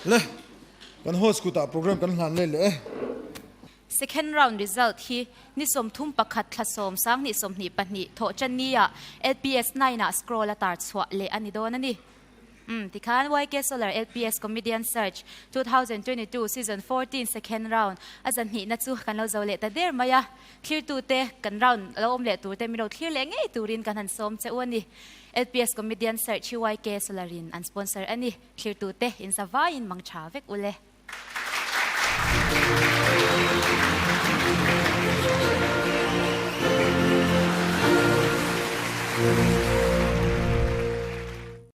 Le, kan host kutah program kan hlan leh leh e. Second round result hi ni 31 thla 10 2022 thawh tan nia LPS 9 ah scroll a tar chhuah leh a ni dawn a ni. Umm tikhan YK Solar LPS Comedian Search 2022 Season 14 second round a zanhnihna chu kan lo zo leh ta der mai a, thlirtute kan round lo awm leh turte min lo thlir leh ngei turin kan han sawm che u a ni. LPS Comedian Search hi YK Solar in an sponsor a ni. Thlirtute in za vaiin mang tha vek u le.